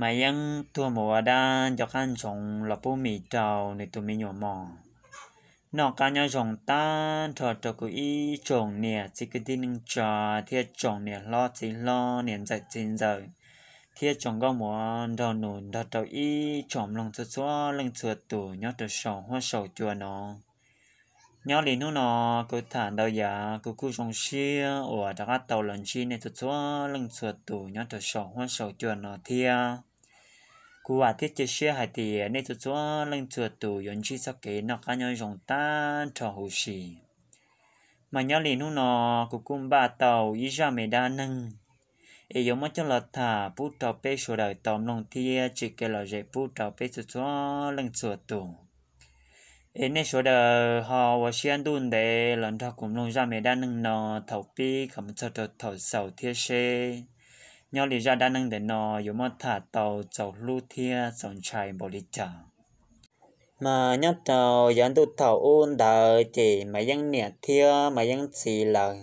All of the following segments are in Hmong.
Mas Yeeb tuag mus ua dab nco qab ntsoov los pub mis rau nws tus me nyuam mos. Noj qab nyob zoo tag nrho rau kuv ib tsoom niam txiv kwv tij neej tsa thiab tsoom niam hlob txiv hlob niam ntxawm txiv ntxawm thiab tsoom nkauj muam nraug nus nrog rau ib tsoom mloog txhua txhua leej txhua tus nyob rau saum huab saum cua no. Nyob li hnub no kuv tham ntau yam kuv kuj zoo siab uas rov qab tau los ntsib nej txhua txhua leej txhua tus nyob rau saum huab saum cua no thiab. Kuv vam thiab cia siab hais tias nej txhua txhua leej txhua tus yuav ntsib txoj kev noj qab nyob zoo tag nrho huv si. Mas nyob li hnub no kuv kuj npaj tau ib zaj me dab neeg es yuav muab coj los tham pub rau peb sawv daws tau mloog thiab tsim kev lom zem pub rau peb txhua txhua leej txhua tus. Es nej sawv daws ho ua siab ntuj ntev los nrog kuv mloog zaj me dab neeg no thaum pib kom mus txog rau thaum xaus thiab seb nyob li zaj dab neeg ntawm no yuav muab tham tau txaus hlub thiab txaus ntshai npaum li cas. Mas nyob rau yav ntuj thaum ub ntawd ces Mas Yeeb niam thiab Mas Yeeb txiv lawv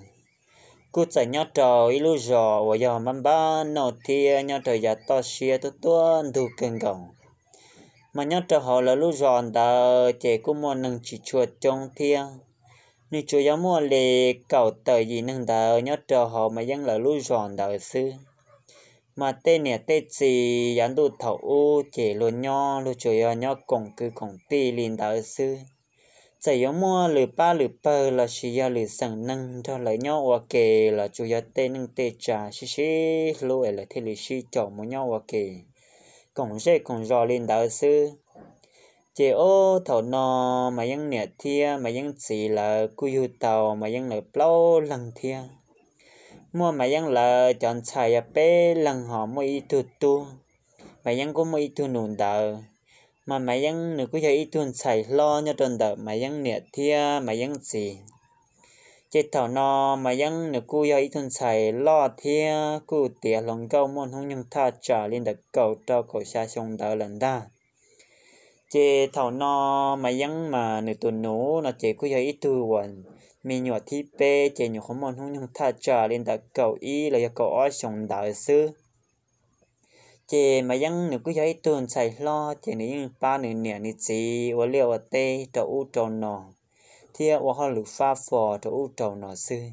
kuj txawm nyob rau ib lub zos uas yog npab npab noj thiab nyob rau yav toj siab tuab tuab ntug kawg nkaus. Mas nyob rau hauv lawv lub zos ntawd ces kuj muaj neeg tsis tshua coob thiab. Nws tsuas yog muaj li kaum tawm yim neeg ntawd nyob rau hauv Mas Yeeb lawv lub zos ntawd xwb. Mas tej niam tej txiv yav ntuj thaum ub ces luag nyob luag tsuas yog nyob koom kwv koom tij li ntawd xwb. Txawm yuav muaj lwm pab lwm pawg lossis yog lwm xeem neeg nrog lawv nyob ua ke los tsuas yog tej neej tej tsa sib sib hlub es lawv thiaj li sib caum mus nyob ua ke koom zej koom zos li ntawd xwb. Ces ob thaum no Mas Yeeb niam thiab Mas Yeeb txiv lawv kuj yug tau Mas Yeeb lawv plaub leeg thiab. Muaj Mas Yeeb lawv cov ntxhais yog peb leeg ho muaj ib tug tub. Mas Yeeb kuj muaj ib tug nus ntawd. Mas Mas Yeeb nws kuj yog ib tug ntxhais hlob nyob rau ntawm Mas Yeeb niam thiab Mas Yeeb txiv. Ces thaum no Mas Yeeb nws kuj yog ib tug ntxhais loj thiab kuj tiav hluas nkauj muaj hnub nyoog thaj tsam li ntawm kaum rau kaum xya xyoo ntawd lawm ntag. Ces thaum no Mas Yeeb mas nws tus nus no ces kuj yog ib tug uas me nyuam thib peb ces nyuam qhuav muaj hnub nyoog thaj tsam li ntawm kaum ib los yog kaum ob xyoos ntawd xwb. Ces Mas Yeeb nws kuj yog ib tug ntxhais hlob ces nws yeej pab nws niam nws txiv ua liaj ua teb rau ub rau no thiab ua hauj lwm fab fo rau ub rau no xwb.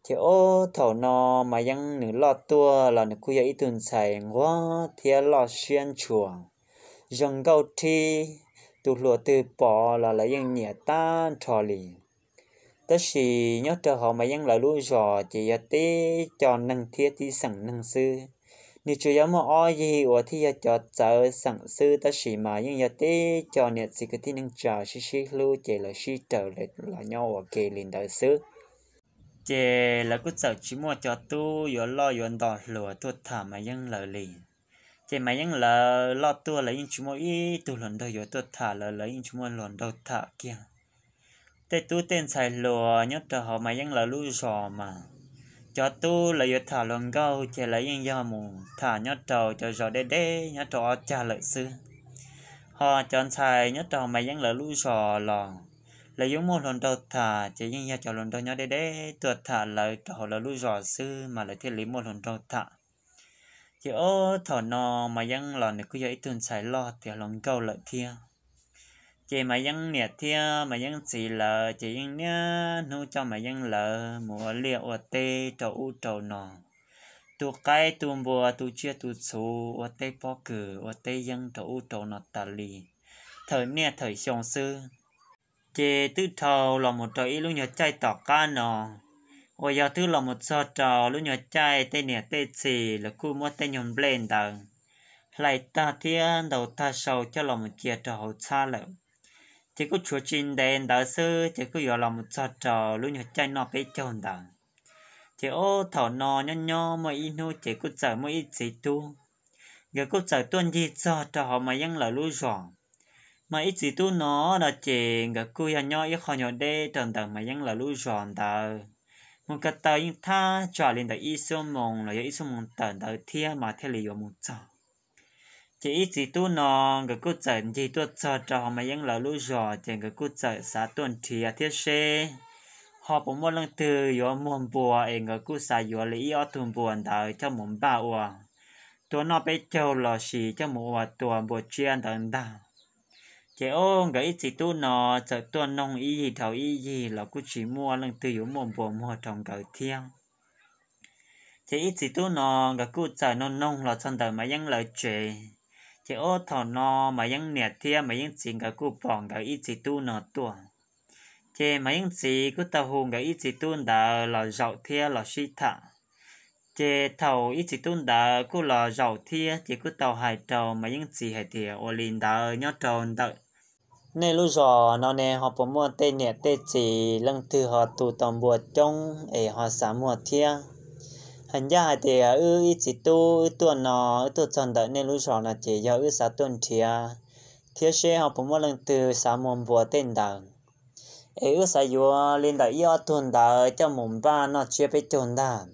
Ces ob thaum no Mas Yeeb nws loj tuaj los nws kuj yog ib tug ntxhais nquag thiab loj siab ntshua, zoo nkauj rhib, tus hluas twg pom los lawv yeej nyiam tag nrho li. Tab sis nyob rau hauv Mas Yeeb lawv lub zos ces yog tib co neeg thiab tib xeem neeg xwb. Nws tsuas yog muaj ob yig uas thiaj yog cov txawv xeem xwb tab sis mas yeej yog tib co niam txiv kwv tij neej tsa sib sib hlub ces lawv sib raws los nyob ua ke li ntawd xwb. Ces lawv kuj txawm tsis muaj cov tub yuav loj yuav nto hluas tuaj tham Mas Yeeb lawv li. Ces Mas Yeeb lawv loj tuaj lawv yeej tsis muaj ib tug hluas nraug yuav tuaj tham lawv, lawv yeej tsis muaj hluas nraug tham kiag. Tej tub tej ntxhais hluas nyob rau hauv Mas Yeeb lawv lub zos mas cov tub lawv yuav tham hluas nkauj ces lawv yeej yog mus tham nyob rau cov zos deb deb nyob rau ob cag lawm xwb. Ho cov ntxhais nyob rau hauv Mas Yeeb lawv lub zos los lawv yuav muaj hluas nraug tham ces yeej yog cov hluas nraug nyob deb deb tuaj tham lawv rau hauv lawv lub zos xwb mas lawv thiaj li muaj hluas nraug tham. Ces ob thaum no Mas Yeeb los nws kuj yog ib tug ntxhais loj tiav hluas nkauj lawm thiab. Ces Mas Yeeb niam thiab Mas Yeeb txiv lawv ces yeej niaj hnub coj Mas Yeeb lawv mus ua liaj ua teb rau ub rau no, tu qaib tu npua tu tsiaj tu txhuv ua teb pob kws ua teb yeeb rau ub rau no tas li, thawm niaj thawm xyoo xwb. Ces twb dhau los mus rau ib lub nyuag caij tom qab no, uas yog twb los mus txog rau lub nyuag caij tej niam tej txiv lawv kuj muab tej nyuag nplej ntawd hlais tag thiab ntaus tag sau coj los mus cia rau hauv txhab lawm. Ces kuj tshuav tsis ntev ntawd xwb ces kuj yuav los mus txog rau lub nyuag caij noj peb caug ntawd. Ces ob thaum no nyob nyob muaj ib hnub ces kuj txawm muaj ib txiv tub, nkawd kuj txawm tuaj ncig txog rau hauv Mas Yeeb lawv lub zos. Mas ib txiv tub no no ces nkawd kuj yog nyob ib qho nyuag deb rau ntawm Mas Yeeb lawv lub zos ntawd. Mus ko taw yeej thaj tsam li ntawm ib xuab moos los yog ib xuab moos tawm ntawd thiab mas thiaj li yuav mus txog. Ces ib txiv tub no nkawd kuj txawm ncig tuaj txog rau hauv Mas Yeeb lawv lub zos ces nkawd kuj txawm xav tuaj nrhiav thiab seb ho puas muaj leej twg yuav muag npua es nkawd kuj xav yuav li ib ob tug npua ntawd coj mus npaj ua tua noj peb caug los sis coj mus ua tua npua tsiab ntawd ntag. Ces ob nkawd ib txiv tub no txawm tuaj noog ib yig dhau ib yig los kuj tsis muaj leej twg yuav muaj npua muag rau nkawd thiab. Ces ib txiv tub no nkawd kuj txawm noog noog los txog ntawm Maiv Yeeb lawv tsev. Ces ob thaum no Maiv Yeeb niam thiab Maiv Yeeb txiv nkawd kuj pom nkawd ib txiv tub no tuaj. Ces Maiv Yeeb txiv kuj tau hu nkawd ib txiv tub ntawd los zaum thiab los sib tham. Ces thaum ib txiv tub ntawd kuj los zaum thiab ces kuj tau hais rau Maiv Yeeb txiv hais tias, ua li ntawd nyob rau ntawm nej lub zos no ne ho puas muaj tej niam tej txiv leej twg ho tu tau npua coob es ho xav muag thiab? Hais ncaj hais tias wb ib txiv tub wb tuaj no, wb tuaj txog ntawm nej lub zos no ces yog wb xav tuaj nrhiav thiab seb ho puas muaj leej twg xav muag npua tej ntawd, es wb xav yuav li ntawm ib ob tug ntawd coj mus npaj noj tsiab peb caug ntag.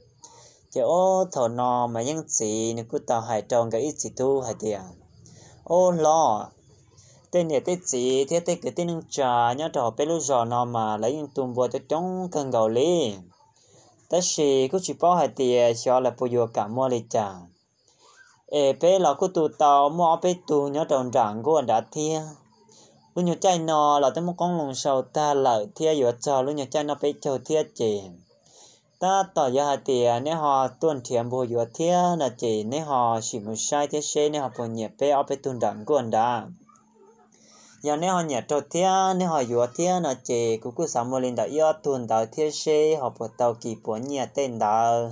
Ces ob thaum no Maiv Yeeb txiv nws kuj tau hais rau nkawd ib txiv tub hais tias, ob hlob, tej niam tej txiv thiab tej kwv tij neej tsa nyob rau hauv peb lub zos no mas lawv yeej tu npua coob coob kawg nkaus li, tab sis kuj tsis paub hais tias xyov lawv puas yuav kam muag li cas. Es peb los kuj tu tau muaj ob peb tug nyob rau nram nkuaj nrad thiab. Lub nyuag caij no los twb muab qoob loo sau tag lawm thiab yuav txog lub nyuag caij noj peb caug thiab ces tab tom yog hais tias neb ho tuaj nrhiav npua yuav thiab no ces neb ho sim mus saib thiab seb neb ho puas nyiam peb ob peb tug nram nkuaj nrad. Yog neb ho nyiam raug thiab neb ho yuav thiab no ces kuv kuj xav muag li ntawm ib ob tug ntawd thiab seb ho puas tau kis puav nyiaj tej ntawd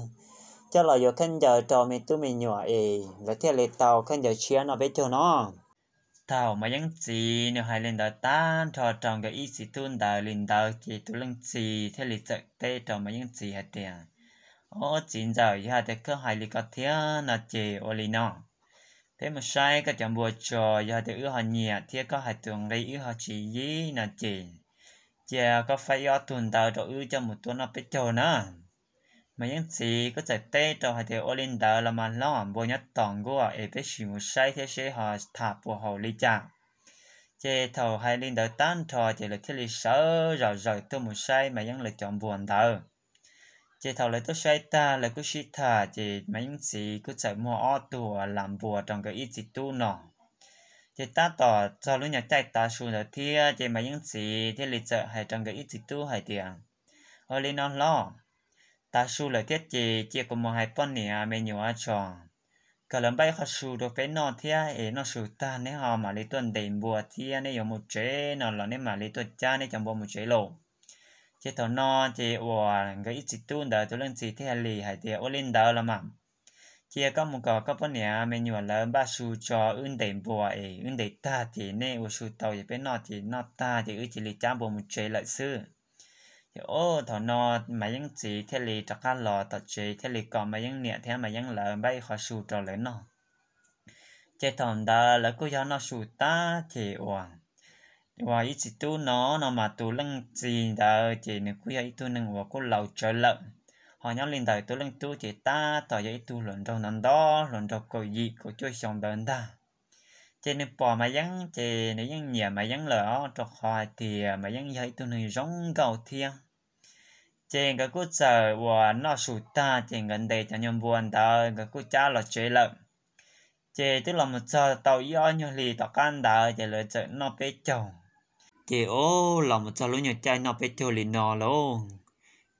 coj los yuav khaub ncaws rau me tub me nyuam es lawv thiaj li tau khaub ncaws tshiab noj peb caug no. Thaum Maiv Yeeb txiv nws hais li ntawd tag nrho rau nkawd ib txiv tub ntawd li ntawd ces tus leej txiv thiaj li txawm teb rau Maiv Yeeb txiv hais tias, ob txiv ntxawm, yog hais tias koj hais li ko thiab no ces ua li no, peb mus saib koj cov npua tso, yog hais tias wb ho nyiam thiab koj hais tus nqi wb ho tsis yib no ces cia koj faib ib ob tug ntawd rau wb coj mus tua noj peb caug na. Maiv Yeeb txiv kuj txawm teb rau hais tias, ua li ntawd los mas hlob, npua nyob tom nkuaj es peb sim mus saib thiab seb ho tham puas haum li cas. Ces thaum hais li ntawd tag nrho ces lawv thiaj li sawv zom zaws tuaj mus saib Maiv Yeeb lawv cov npua ntawd. Ces thaum lawv tuaj saib tag lawv kuj sib tham ces Maiv Yeeb txiv kuj txawm muag ob tug uas lam npua rau nkawd ib txiv tub no. Ces tab tom txog lub nyuag caij tav su ntawd thiab ces Maiv Yeeb txiv thiaj li txawm hais rau nkawd ib txiv tub hais tias, ua li no hlob, tav su lawm thiab ces cia kuv mus hais poj niam me nyuam tso, kom lawv npaj ib qho su rau peb noj thiab es noj su tag neb ho mam li tuaj ntes npua thiab neb yuav mus tsev no los neb mam li tuaj cab neb cov npua mus tsev lauj. Ces thaum no ces uas nkawd ib txiv tub ntawd tus leej txiv thiaj li hais tias, ua li ntawd los mas cia koj mus kom koj poj niam me nyuam lawv npaj su tso wb ntes npua es wb ntes tag ces nej ua su tau ces peb noj ces noj tag ces wb cia li cab npua mus tsev lawm xwb. Ces thaum no Maiv Yeeb txiv thiaj li rov qab los tom tsev thiaj li kom Maiv Yeeb niam thiab Maiv Yeeb lawv npaj ib qho su rau lawv noj. Ces thaum ntawd lawv kuj yog noj su tag ces uas uas ib txiv tub no no mas tus leej txiv ntawd ces nws kuj yog ib tug neeg uas kuj laus tsawv lawm. Ho nyob li ntawd tus leej tub ces tab tom yog ib tug hluas nraug ntov ntov, hluas nraug kaum yim kaum cuaj xyoo ntawd ntag. Ces nws pom Maiv Yeeb ces nws yeej nyiam Maiv Yeeb lawm os, rau qhov hais tias Maiv Yeeb yog ib tug neeg zoo nkauj thiab. Ces nkawd kuj txawm uas noj su tag ces nkawd ntes cov nyuag npua ntawd nkawd kuj cab los tsev lawm. Ces twb los mus txog tau ib ob nyuag hli tom qab ntawd ces lawv txawm noj peb caug. Ces o, los mus txog lub nyuag caij noj peb caug li no lauj,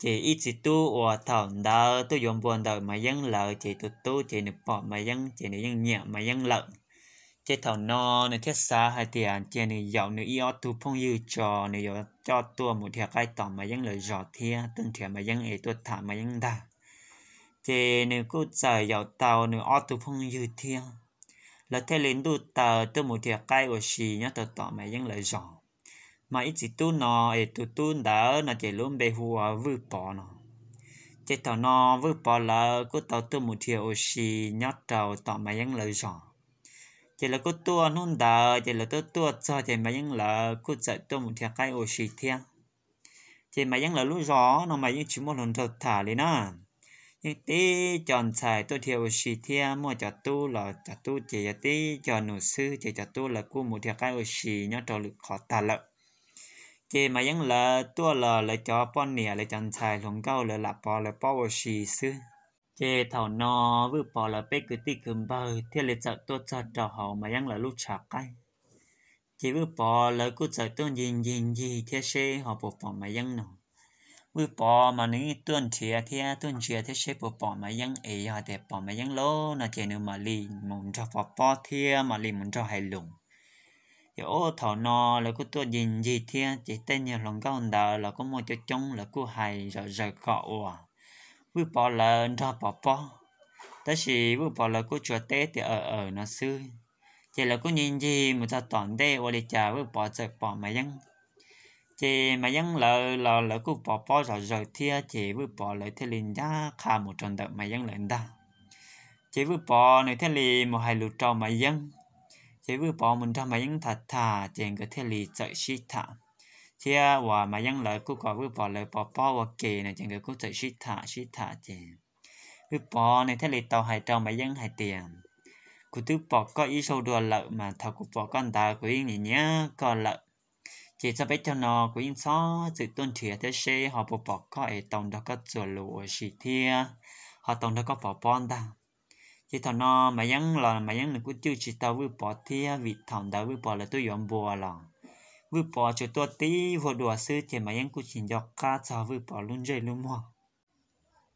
ces ib txiv tub uas thaum ntawd tuaj yuav npua ntawm Maiv Yeeb lawv ces tus tub ces nws pom Maiv Yeeb ces nws yeej nyiam Maiv Yeeb lawm. Ces thaum no nws thiaj xav hais tias cia nws yaum nws ib ob tug phooj ywg tso, nws yuav coj tuaj mus dhia qaib tom Maiv Yeeb lawv zos thiab tuaj nrhiav Maiv Yeeb es tuaj tham Maiv Yeeb ntag. Ces nws kuj txawm yaum tau nws ob tug phooj ywg thiab, lawv thiaj li ntuj taws tuaj mus dhia qaib ua si nyob rau tom Maiv Yeeb lawv zos. Mas ib txiv tub no es tus tub ntawd no ces lub npe hu ua Vwj Pov no. Ces thaum no Vwj Pov lawv kuj tau tuaj mus dhia ua si nyob rau tom Maiv Yeeb lawv zos. Ces lawv kuj tuaj hnub ntawd ces lawv tuaj tuaj txog ces Maiv Yeeb lawv kuj txawm tuaj mus dhia qaib ua si thiab. Ces Maiv Yeeb lawv lub zos no mas yeej tsis muaj hluas nraug tham li na. Yeej tib co ntxhais tuaj dhia ua si thiab muaj cov tub los cov tub ces yog tib co nus xwb ces cov tub lawv kuj mus dhia qaib ua si nyob rau lwm qhov tag lawm. Ces Maiv Yeeb lawv tuaj los lawv cov poj niam lawv cov ntxhais hluas nkauj lawv lam pov lawv paub ua si xwb. Ces thaum no Vwj Pov lawv peb kwv tij kwv npawg thiaj li txawm tuaj txog rau hauv Mas Yeeb lawv lub tshav qaib. Ces Vwj Pov lawv kuj txawm tuaj ncig ncig ncig thiab seb ho puas pom Mas Yeeb no. Vwj Pov mas nws yeej tuaj nrhiav thiab tuaj ntsia thiab seb puas pom Mas Yeeb, es yog hais tias pom Mas Yeeb lawm no ces nws mam li mus nrog Pov pob thiab mam li mus nrog hais lus. Ces ob thaum no lawv kuj tuaj ncig ncig thiab ces tej nyuag hluas nkauj ntawd los kuj muaj coob coob, lawv kuj hais zom zaws kom uas Vwj Pov lawv nrog Pov pob. Tab sis Vwj Pov lawv kuj tsuas teb tias aws aws no xwb. Ces lawv kuj ncig ncig mus txog tom ntej ua li cas Vwj Pov txawm pom Mas Yeeb. Ces Mas Yeeb lawv los lawv kuj pov pob zom zaws thiab ces Vwj Pov lawv thiaj li ncaj qha mus rau ntawm Mas Yeeb lawv ntag. Ces Vwj Pov nws thiaj li mus hais lus rau Mas Yeeb. Ces Vwj Pov mus nrog Mas Yeeb tham tham ces nkawd thiaj li txawm sib tham, thiab uas Mas Yeeb lawv kuj kom Vwj Pov lawv pov pob ua ke no ces nkawd kuj txawm sib tham sib tham ces Vwj Pov nws thiaj li tau hais rau Mas Yeeb hais tias, kuv twb pom koj ib zaug dua lawm mas thaum kuv pom koj ntawd kuv yeej nyiam nyiam koj lawm. Ces txog peb caug no kuv yeej txhob txwm tuaj nrhiav thiab seb ho puas pom koj es tau nrog koj txuas lus ua si thiab ho tau nrog koj pov pob ntag. Ces thaum no Mas Yeeb los Mas Yeeb nws kuj cwj tsis tau Vwj Pov thiab vim thaum ntawd Vwj Pov lawv twb yuav npua los Vwj Pov tsuas tuaj tib vuag dua xwb ces Mas Yeeb kuj tsis nco qab txog Vwj Pov lub ntsej lub muag.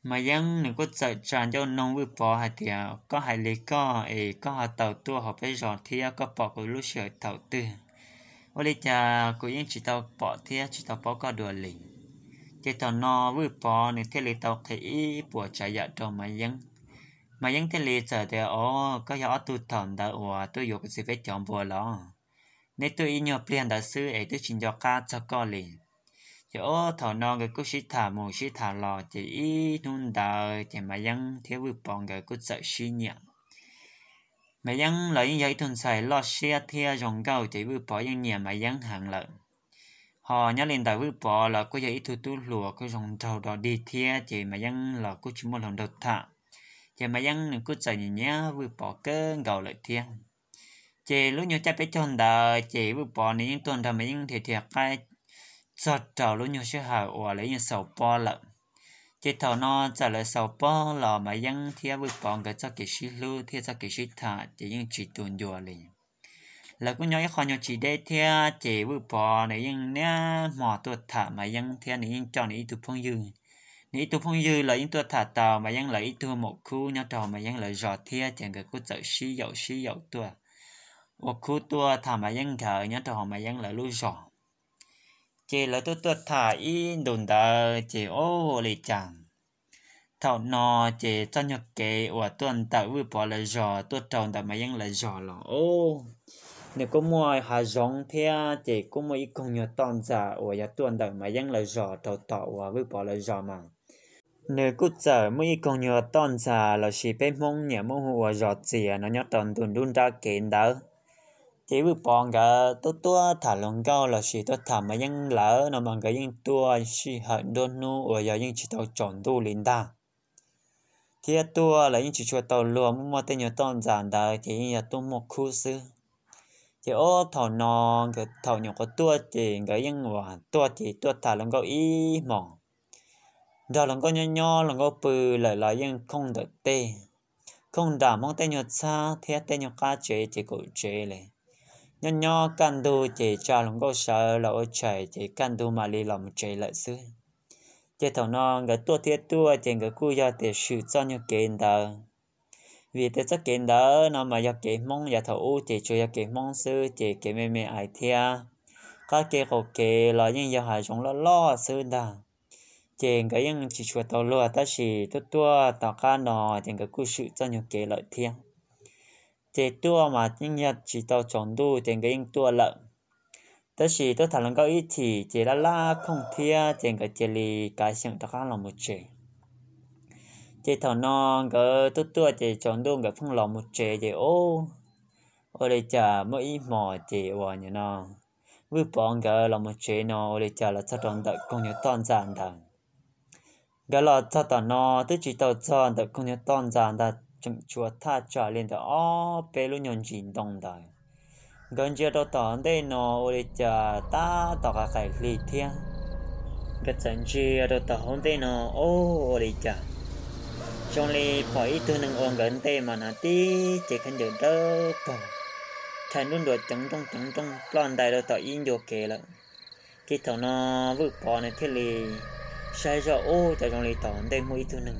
Mas Yeeb nws kuj txawm tsa ncauj noog Vwj Pov hais tias, koj hais li koj es koj ho tau tuaj hauv peb zos thiab koj pom kuv lub sij hawm thaum twg? Ua li cas kuv yeej tsis tau pom thiab tsis tau paub koj dua li? Ces thaum no Vwj Pov nws thiaj li tau qhia ib puas tsav yam rau Mas Yeeb. Mas Yeeb thiaj li txawm tias, o, koj yog ob tug thaum ntawd uas tuaj yuav kuv txiv peb cov npua los? Neb tuaj ib nyuag pliag ntawd xwb es twb tsis nco qab txog koj li. Ces ob thaum no nkawd kuj sib tham mus sib tham los ces ib hnub ntawd ces Mas Yeeb thiab Vwj Pov nkawd kuj txawm sib nyiam. Mas Yeeb los yeej yog ib tug ntxhais loj siab thiab zoo nkauj ces Vwj Pov yeej nyiam Mas Yeeb heev lawm. Ho nyob li ntawd Vwj Pov los kuj yog ib tug tub hluas kuj zoo nraug dog dig thiab ces Mas Yeeb los kuj tsis muaj hluas nraug tham. Ces Mas Yeeb nws kuj txawm nyiam nyiam Vwj Pov kawg nkaus lawm thiab. Ces lub nyuag caij peb caug ntawd ces Vwj Pov nws yeej tuaj nrog Mas Yeeb dhia dhia qaib txog rau lub nyuag sij hawm uas lawv yeej xaus pob lawm. Ces thaum no txawm lawv xaus pob los Mas Yeeb thiab Vwj Pov nkawd txoj kev sib hlub thiab txoj kev sib tham ces yeej tsis tu ncua li. Lawv kuj nyob ib qho nyuag tsis deb thiab ces Vwj Pov nws yeej niaj hmo tuaj tham Mas Yeeb thiab nws yeej coj nws ib tug phooj ywg. Nws ib tug phooj ywg los yeej tuaj tham tau Mas Yeeb lawv ib tug maum khub nyob rau hauv Mas Yeeb lawv zos thiab ces nkawd kuj txawm sib yaum sib yaum tuaj ua khub tuaj tham Mas Yeeb nkawd nyob rau hauv Mas Yeeb lawv lub zos. Ces lawv tuaj tuaj tham ib ntus ntawd ces ua li cas thaum no ces txoj nyuag kev uas tuaj ntawm Vwj Pov lawv zos tuaj rau ntawm Mas Yeeb lawv zos los, o, nws kuj muaj hav zoov thiab ces kuj muaj ib koog nyuag toj ntxas uas yog tuaj ntawm Mas Yeeb lawv zos rau tom uas Vwj Pov lawv zos mas nws kuj txawm muaj ib koog nyuag toj ntxas lossis peb Hmoob nyiam muab hu ua zos txias no nyob rau ntu nruab nrab kev ntawd. Ces Vwj Pov nkawd tuaj tuaj tham hluas nkauj lossis tuaj tham Mas Yeeb lawv no mas nkawd yeej tuaj sij hawm nruab hnub uas yog yeej tsis tau tsaus ntuj li ntag. Thiab tuaj los yeej tsis tshua tau luag, muaj muaj tej nyuag toj ntxas ntawd ces yeej yog tuaj muaj khub xwb. Ces ob thaum no nkawd thaum nyuam qhuav tuaj ces nkawd yeej uas tuaj ces tuaj tham hluas nkauj ib hmos, nrog hluas nkauj nyob nyob hluas nkauj pw lawm los yeej khooj ntawm tej, khooj nram Hmoob tej nyuag txhab thiab tej nyuag qab tsev ces kaum tsev li. Nyob nyob kaj ntug ces tsa hluas nkauj sawv los ua tshais ces kaj ntug mam li los mus tsev lawm xwb. Ces thaum no nkawd tuaj thiab tuaj ces nkawd kuj yog tias swm txoj nyuag kev ntawd. Vim tias txoj kev ntawd no mas yog kev Hmoob, yav thaum ub ces tsuas yog kev Hmoob xwb ces kev me me ais thiab qab kev qaum kev los yeej yog hav zoov loj loj xwb ntag. Ces nkawd yeej tsis tshua tau luag tab sis tuaj tuaj tom qab no ces nkawd kuj swm txoj nyuag kev lawm thiab. Ces tuaj mas yeej yog tsis tau tsaus ntuj ces nkawd yeej tuaj lawm. Tab sis tuaj tham hluas nkauj ib chim ces laj laj khooj thiab ces nkawd cia li kav xyeem rov qab los mus tsev. Ces thaum no nkawd tuaj tuaj ces tsaus ntuj nkawd pheej los mus tsev ces ua li cas muaj ib hmos ces uas nim no Vwj Pov nkawd los mus tsev no ua li cas los txog rau ntawm koog nyuag toj ntxas ntawd. Nkawd los txog tom no twb tsis tau txog ntawm koog nyuag toj ntxas ntag, tseem tshuav thaj tsam li ntawm ob peb lub nyuag ntsis ntoo ntawd. Nkawd ntsia rau tom ntej no ua li cas tab tom qas qaim hli thiab. Nkawd txawm ntsia rau tom hauv ntej no, o, ua li cas zoo li pom ib tug neeg ua nkawd ntej mas hnav tib cev khaub ncaws dawb paug, rhais nruj nruas ceev nrooj ceev nrooj ploj ntais rau tom ib ncua kev lawm. Ces thaum no Vwj Pov nws thiaj li saib zoj ub, cov zoo li tom ntej muaj ib tug neeg.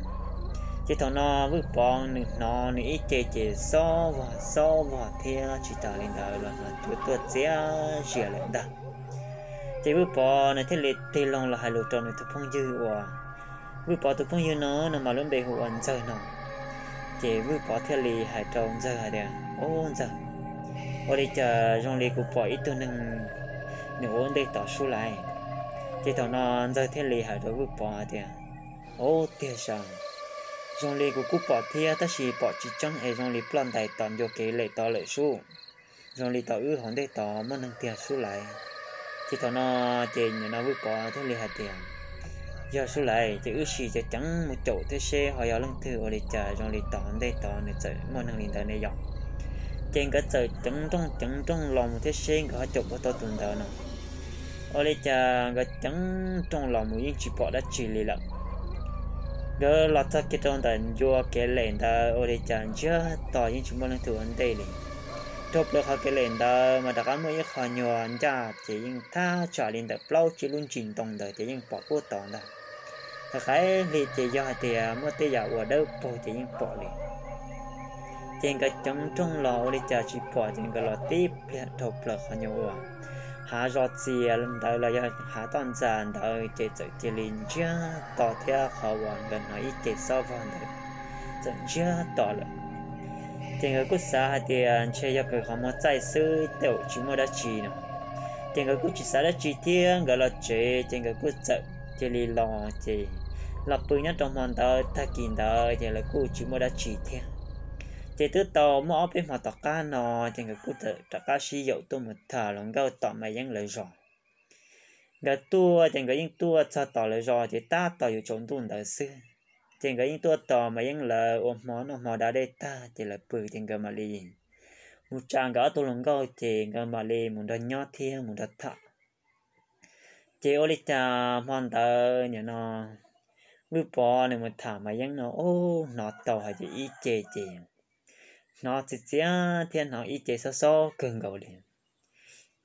Ces thaum no Vwj Pov nws hnov nws ib ce ces xob vog xob vog thiab tsis tas li ntawd los hnov cua tuaj txias zias lawm ntag. Ces Vwj Pov nws thiaj li tig loo los hais lus rau nws tus phooj ywg uas, Vwj Pov tus phooj ywg no no mas lub npe hu ua Ntxawg no. Ces Vwj Pov thiaj li hais rau Ntxawg hais tias, Ub Ntxawg, ua li cas zoo li kuv pom ib tug neeg nws ua ntej tod sub lais? Ces thaum no Ntxawg thiaj li hais rau Vwj Pov hais tias, Ub tiag sav, zoo li kuv kuj pom thiab tab sis pom tsis tseeb es zoo li ploj ntais tom ncua kev lem tod lawm sub. Zoo li tom wb hauv ntej tod muaj neeg tiag sub lais. Ces thaum no ces nim no Vwj Pov thiaj li hais tias, Yog sub lais ces wb sim ceev ceev mus caum thiab seb ho yog leej twg, ua li cas zoo li tom ntej tod nws txawm muaj neeg li ntawd ne yom. Ces nkawd txawm ceev nrooj ceev nrooj los mus thiab seb nkawd ho caum puas tau tus ntawd no. Ua li cas nkawd ceev nrooj los mus yeej tsis pom dab tsi li lawm. Nkawd los txog kiag rau ntawm ncua kev lem ntawd ua li cas ntsiag to yeej tsis muaj leej twg ua ntej li. Raug plaws qhov kev lem ntawd mas rov qab muaj ib qho nyuag ncaj ces yeej thaj tsam li ntawm plaub tsib lub ntsis ntoo ntawd ces yeej pom puag tod ntag. Qhov qaib hli ces yog hais tias muaj tej yam uas dawb paug ces yeej pom li. Ces nkawd ceev nrooj los ua li cas tsis pom ces nkawd los tib pliag raug plaws qhov nyuag uas hav zos txias ntawd los yog hav toj ntxas ntawd ces txawm cia li ntsiag to thiab qhov uas nkawd hnov ib ce xob vog ntawd txawm ntsiag to lawm. Ces nkawd kuj xav hais tias ntshe yog nkawd qhov muag txaij xwb tej zaum tsis muaj dab tsi no. Ces nkawd kuj tsis xav dab tsi thiab nkawd los tsev ces nkawd kuj txawm cia li los ces los pw nyob rau hmo ntawd tag kis ntawd ces lawv kuj tsis muaj dab tsi thiab. Ces twb tau muaj ob peb hmo tom qab no ces nkawd kuj txawm rov qab sib yaum tuaj mus tham hluas nkauj tom Maiv Yeeb lawv zos. Nkawd tuaj ces nkawd yeej tuaj txog tom lawv zos ces tab tom yuav tsaus ntuj ntawd xwb. Ces nkawd yeej tuaj tos Maiv Yeeb lawv ua hmo noj hmo da dej tag ces lawv pw ces nkawd mam li mus tsa nkawd ob tug hluas nkauj ces nkawd mam li mus nrog nyob thiab mus nrog tham. Ces ua li cas hmo ntawd nim no Vwj Pov nws mus tham Maiv Yeeb no ub hnov tau hais tias ib ce ces hnov txias txias thiab hnov ib ce xob xob kawg nkaus li.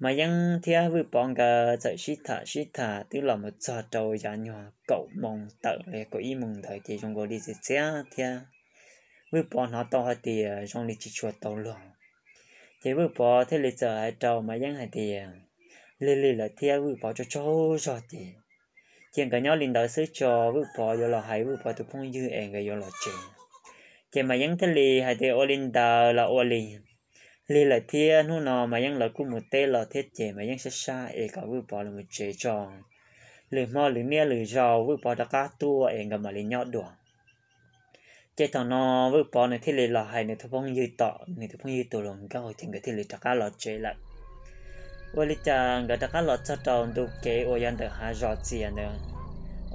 Maiv Yeeb thiab Vwj Pov nkawd txawm sib tham sib tham twb los mus txog rau yav nyuag kaum moos tawm los yog kaum ib moos ntawd ces zoo nkaus li txias txias thiab Vwj Pov hnov tau hais tias zoo li tsis tshua tau luag. Ces Vwj Pov thiaj li txawm hais rau Maiv Yeeb hais tias, Lig lig lawm thiab Vwj Pov tsaug tsaug zog ces cia nkawd nyob li ntawd xwb tso, Vwj Pov yuav los hais Vwj Pov tus phooj ywg es nkawd yuav los tsev. Ces Maiv Yeeb thiaj li hais tias, Ua li ntawd los ua li. Lig lawm thiab hnub no Maiv Yeeb lawv kuj mus teb los thiab ces Maiv Yeeb sab sab es kom Vwj Pov los mus tsev tso, lwm hmo lwm niaj lwm zaus Vwj Pov rov qab tuaj es nkawd mam li nyob dua. Ces thaum no Vwj Pov nws thiaj li los hais nws tus phooj ywg tom nws tus phooj ywg tus hluas nkauj ces nkawd thiaj li rov qab los tsev lawm. Ua li cas nkawd rov qab los txog rau ntu kev uas yog ntawm hav zos txias ntawd,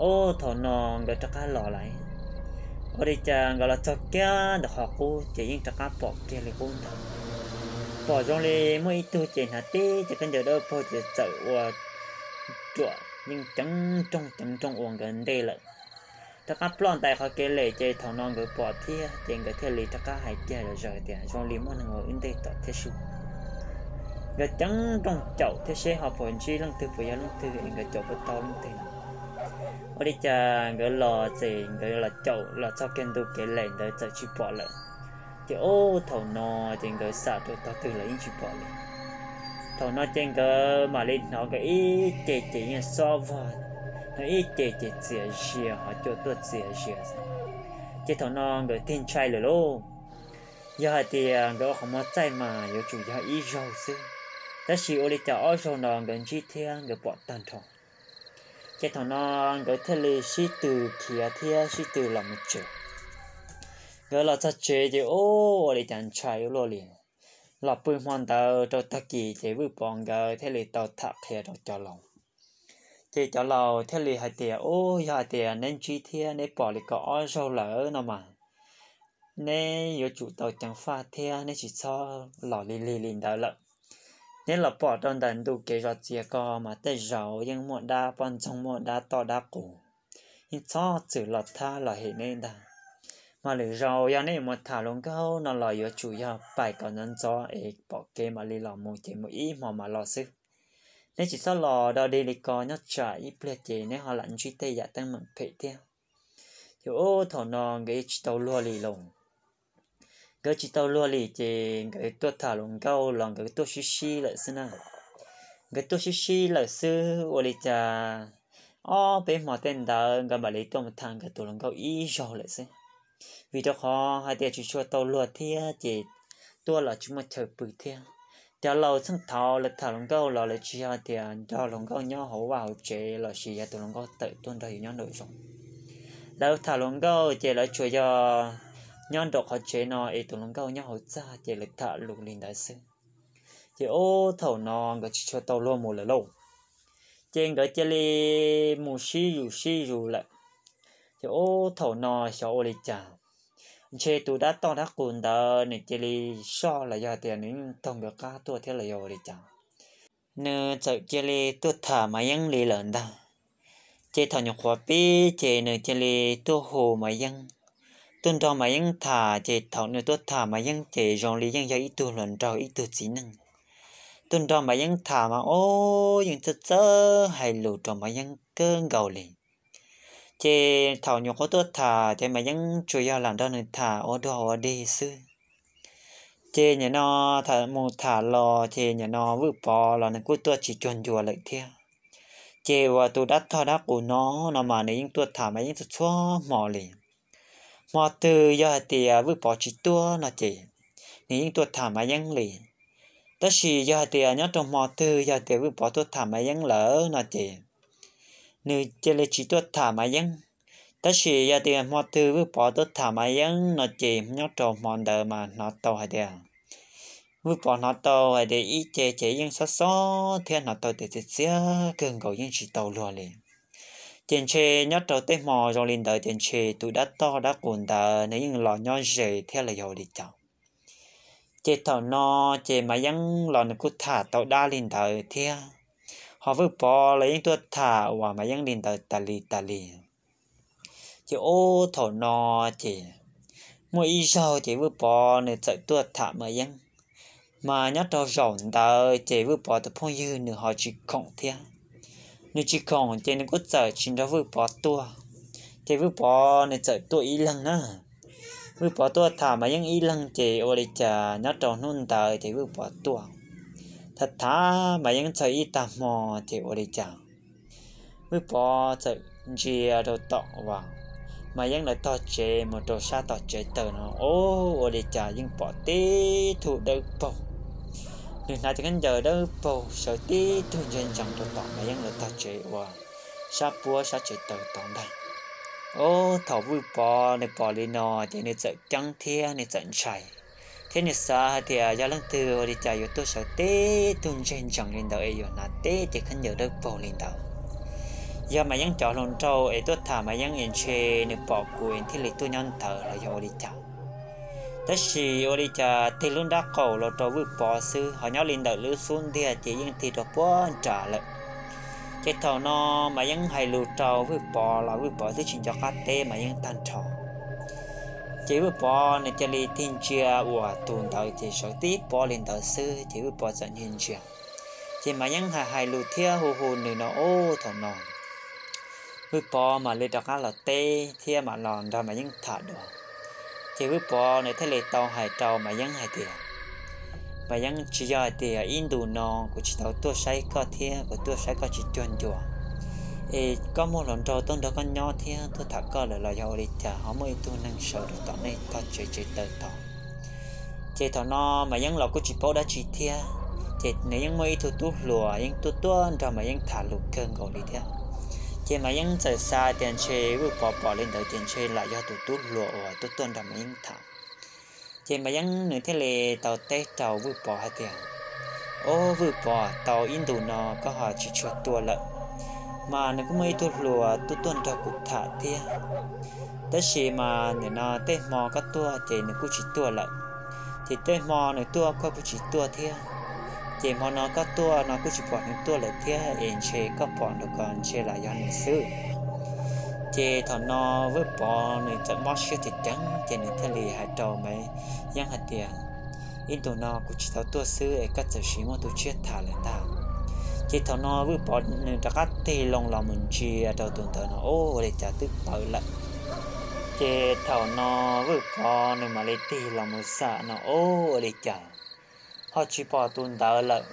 ub thaum no nkawd rov qab los lawm. Ua li cas nkawd los txog kiag ntawm qhov qub ces yeej rov qab pom kiag li qub ntawd. Pom zoo li muaj ib tug ces hnav tib cev khaub ncaws dawb paug ces txawm ua ruam yeej ceev nrooj ceev nrooj ua nkawd ntej lawm. Rov qab ploj ntais qhov kev lem ces thaum no nkawd pom thiab ces nkawd thiaj li rov qab hais kiag zom zaws tias, Zoo li muaj neeg ua wb ntej tom thiab sub. Nkawd ceev nrooj caum thiab seb ho puas ntsib leej twg, puas yog leej twg es nkawd caum puas tau leej twg no. Ua li cas nkawd los ces nkawd los caum los txog kiag ntu kev lem ntawd txawm tsis pom lawm. Ces ub thaum no ces nkawd xam rau tog twg los yeej tsis pom li. Thaum no ces nkawd mam li hnov nkawd ib ce ces yeej xob vog, hnov ib ce ces txias zias ho cua tuaj txias zias xwb. Ces thaum no nkawd tig ntshai lawm lauj. Yog hais tias nkawd ua qhov muag txaij mas yuav tsum yog ib zaug xwb, tab sis ua li cas ob zaug no nkawd ntsib thiab nkawd pom tag nrho. Ces thaum no nkawd thiaj li sib tw khiav thiab sib tw los mus tsev. Nkawd los txog tsev ces ub ua li cas ntshai ua luaj li. Los pw hmo ntawd rau tag kis ces Vwj Pov nkawd thiaj li tau tham qhia rau cov laus. Ces cov laus thiaj li hais tias, Ub, yog hais tias neb ntsib thiab neb pom li ko ob zaug lawm no mas, neb yuav tsum tau ceev faj thiab neb tsis txhob los lig lig li ntawd lawm. Neb los pom rau ntawm ntu kev zos txias ko mas tej zaum yeej muaj dab poj ntxoog muaj dab toj dab qus, yeej txhob txwm los thab los hem neb ntag. Mas lwm zaus yog neb yuav mus tham hluas nkauj no los yuav tsum yog pais kom ntxov ntxov es pom kev mam li los mus ces mus ib hmo mam los xwb. Neb tsis txhob los do dig li ko nyob tsam ib pliag ces neb ho lam ntsib tej yam teeb meem phem thiab. Ces ub thaum no nkawd tsis tau luag li lauj. Nkawd tsis tau luag li ces nkawd tuaj tham hluas nkauj los nkawd tuaj sib sib lawm xwb na. Nkawd tuaj sib sib lawm xwb ua li cas ob peb hmo tej ntawd nkawd mam li tuaj mus tham nkawd tus hluas nkauj ib zaug lawm xwb. Vim rau qhov hais tias tsis tshua tau luag thiab ces tuaj los tsis muaj chaw pw thiab. Cov laus txheej thaud lawv tham hluas nkauj los lawv tsis yog tias nrog hluas nkauj nyob hauv vaj hauv tsev lossis yog tus hluas nkauj tawm tuaj nrog yus nyob nraum zoov. Lawv tham hluas nkauj ces lawv tsuas yog nyob nraum qhov tsev no es tus hluas nkauj nyob hauv txaj ces lawv tham lus li ntawd xwb. Ces ub thaum no nkawd tsis tshua tau luag mus lawm lauj. Ces nkawd cia li mus sib zus sib zus lawm. Ces ub thaum no xyov ua li cas, ntshe tus dab toj dab qus ntawd nws cia li soj los yog tias nws yeej taug nkawd qab tuaj thiab los yog ua li cas, nws txawm cia li tuaj tham Maiv Yeeb li lawm ntag. Ces thaum nyuam qhuav pib ces nws cia li tuaj hu Maiv Yeeb, tuaj nrog Maiv Yeeb tham. Ces thaum nws tuaj tham Maiv Yeeb ces zoo li yeej yog ib tug hluas nraug ib tug txiv neej. Tuaj nrog Maiv Yeeb tham mas ub yeej txawj txawj hais lus rau Maiv Yeeb kawg nkaus li. Ces thaum nyuam qhuav tuaj tham ces Maiv Yeeb tsuas yog lam nrog nws tham ua dog ua dig xwb. Ces nim no tham mus tham los ces nim no Vwj Pov los nws kuj tuaj tsis cuag ncua lawm thiab. Ces uas tus dab tog dab qus no, no mas nws yeej tuaj tham Maiv Yeeb txhua txhua hmo li. Hmo twg yog hais tias Vwj Pov tsis tuaj no ces nws yeej tuaj tham Maiv Yeeb li. Tab sis yog hais tias nyob rau hmo twg yog tias Vwj Pov tuaj tham Maiv Yeeb lawm no ces nws cia li tsis tuaj tham Maiv Yeeb. Tab sis yog tias hmo twg Vwj Pov tuaj tham Maiv Yeeb no ces nyob rau hmo ntawd mas hnov tau hais tias, Vwj Pov hnov tau hais tias ib ce ces yeej xob xob thiab hnov tau tias txias txias kawg nkaus yeej tsis tau luag li. Ces ntshe nyob rau tej hmo zoo li ntawd ces ntshe tus dab tog dab qus ntawd nws yeej los nyob ze thiab los yog ua li cas. Ces thaum no ces Maiv Yeeb los nws kuj tham tau dab li ntawd thiab, ho Vwj Pov los yeej tuaj tham uas Maiv Yeeb li ntawd tas li tas li. Ces ub thaum no ces muaj ib zaug ces Vwj Pov nws txawm tuaj tham Maiv Yeeb, mas nyob rau zaum ntawd ces Vwj Pov tus phooj ywg nws ho tsis khoom thiab. Nws tsis khoom ces nws kuj txawm tsis nrog Vwj Pov tuaj, ces Vwj Pov nws txawm tuaj ib leeg na. Vwj Pov tuaj tham Maiv Yeeb ib leeg ces ua li cas nyob rau hnub ntawd ces Vwj Pov tuaj tham tham Maiv Yeeb txog ib tag hmo ces ua li cas Vwj Pov txawm ntsia rau tom uas Maiv Yeeb lawv tog tsev mus rau sab tom tsev taws no, ub, ua li cas yeej pom tib tug dawb paug. Nws hnav cov khaub ncaws dawb paug sawv tib tug ntsia ntsees rau tom Maiv Yeeb lawv tog tsev uas sab puab sab tsev taws tod ntag. Ub, thaum Vwj Pov nws pom li no ces nws txawm ceeb thiab nws txawm ntshai, thiab nws xav hais tias yog leej twg ua li cas yuav tuaj sawv tib tug ntsia ntsees li ntawd es yuav hnav tib ce khaub ncaws dawb paug li ntawd. Yog Maiv Yeeb cov hluas nraug es tuaj tham Maiv Yeeb es ntshe nws pom kuv es thiaj li tuaj nyob ntawd los yog ua li cas. Tab sis ua li cas tig lub nrab qaum los rau Vwj Pov xwb, ho nyob li ntawm lub xub ntiag ces yeej tig rau puag nrad lawm. Ces thaum no Maiv Yeeb hais lus rau Vwj Pov los Vwj Pov twb tsis nco qab teb Maiv Yeeb tag nrho. Ces Vwj Pov nws cia li tig ntsia uas tus ntawd ces sawv tib pob li ntawd xwb ces Vwj Pov txawm ntsia ntsia. Ces Maiv Yeeb hais hais lus thiab hu hu nws no ub thaum no Vwj Pov mam li rov qab los teb thiab mam los nrog Maiv Yeeb tham dua. Ces Vwj Pov nws thiaj li tau hais rau Maiv Yeeb hais tias, Maiv Yeeb, tsis yog hais tias ib ntus no kuv tsis tau tuaj saib koj thiab kuv tuaj saib koj tsis cuag ncua, es koj muaj hluas nraug tuaj nrog koj nyob thiab tuaj tham koj lawm los yog ua li cas ho muaj ib tug neeg sawv rau tom nej tog tsev tsev taws tod. Ces thaum no Maiv Yeeb los kuj tsis paub dab tsi thiab, ces nws yeej muaj ib tug tub hluas yeej tuaj tuaj nrog Maiv Yeeb tham lus kawg nkaus li thiab. Ces Maiv Yeeb txawm xav tias ntshe Vwj Pov pom li ntawd ces ntshe lam yog tus tub hluas uas tuaj tuaj nrog Maiv Yeeb tham. Ces Maiv Yeeb nws thiaj li tau teb rau Vwj Pov hais tias, Ob, Vwj Pov, tau ib ntus no koj ho tsis tshua tuaj lawm, mas nws kuj muaj ib tug hluas tuaj tuaj nrog kuv tham thiab. Tab sis mas nim no tej hmo koj tuaj ces nws kuj tsis tuaj lawm, ces tej hmo nws tuaj koj kuj tsis tuaj thiab. Ces hmo no koj tuaj no kuj tsis pom nws tuaj lawm thiab es ntshe koj pom nrog ko ntshe lam yog nws xwb. Ces thaum no Vwj Pov nws txawm mob siab ceev ceev ces nws thiaj li hais rau Maiv Yeeb hais tias, ib ntus no kuv tsis tau tuaj xwb es koj txawm sim muaj tus tshiab tham lawm ntag. Ces thaum no Vwj Pov nws rov qab tig loo los mus ntsia rau tus ntawd no, ua li cas twb pawv lawm. Ces thaum no Vwj Pov nws mam li tig los mus xam no, ua li cas ho tsis pom tus ntawd lawm.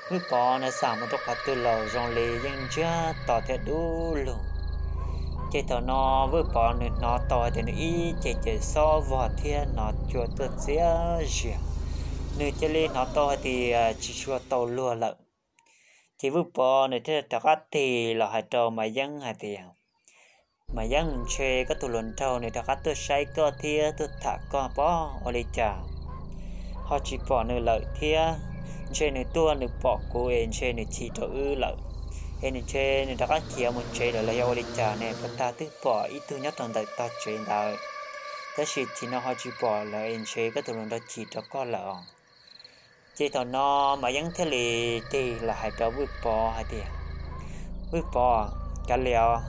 Vwj Pov nws xam mus rau qhov twg los zoo li yeej ntsiag to thiab dub lug. Ces thaum no Vwj Pov nws hnov tau hais tias nws ib ce ces xob vog thiab hnov cua tuaj txias zias. Nws cia li hnov tau hais tias tsis tshua tau luag lawm. Ces Vwj Pov nws thiaj rov qab tig los hais rau Maiv Yeeb hais tias, Maiv Yeeb, ntshe koj tus hluas nraug nws rov qab tuaj saib koj thiab tuaj tham koj pob, ua li cas ho tsis pom nws lawm thiab? Ntshe nws tuaj nws pom kuv es ntshe nws chim rau wb lawm, es nws ntshe nws rov qab khiav mus tsev lawm los yog ua li cas ne? Puag ta twb pom ib tug nyob rau ntawm tog tsev ntawd, tab sis thaum no ho tsis pom lawm es ntshe koj tus hluas nraug chim rau koj lawm os. Ces thaum no Maiv Yeeb thiaj li tig los hais rau Vwj Pov hais tias, Vwj Pov, kav liam os,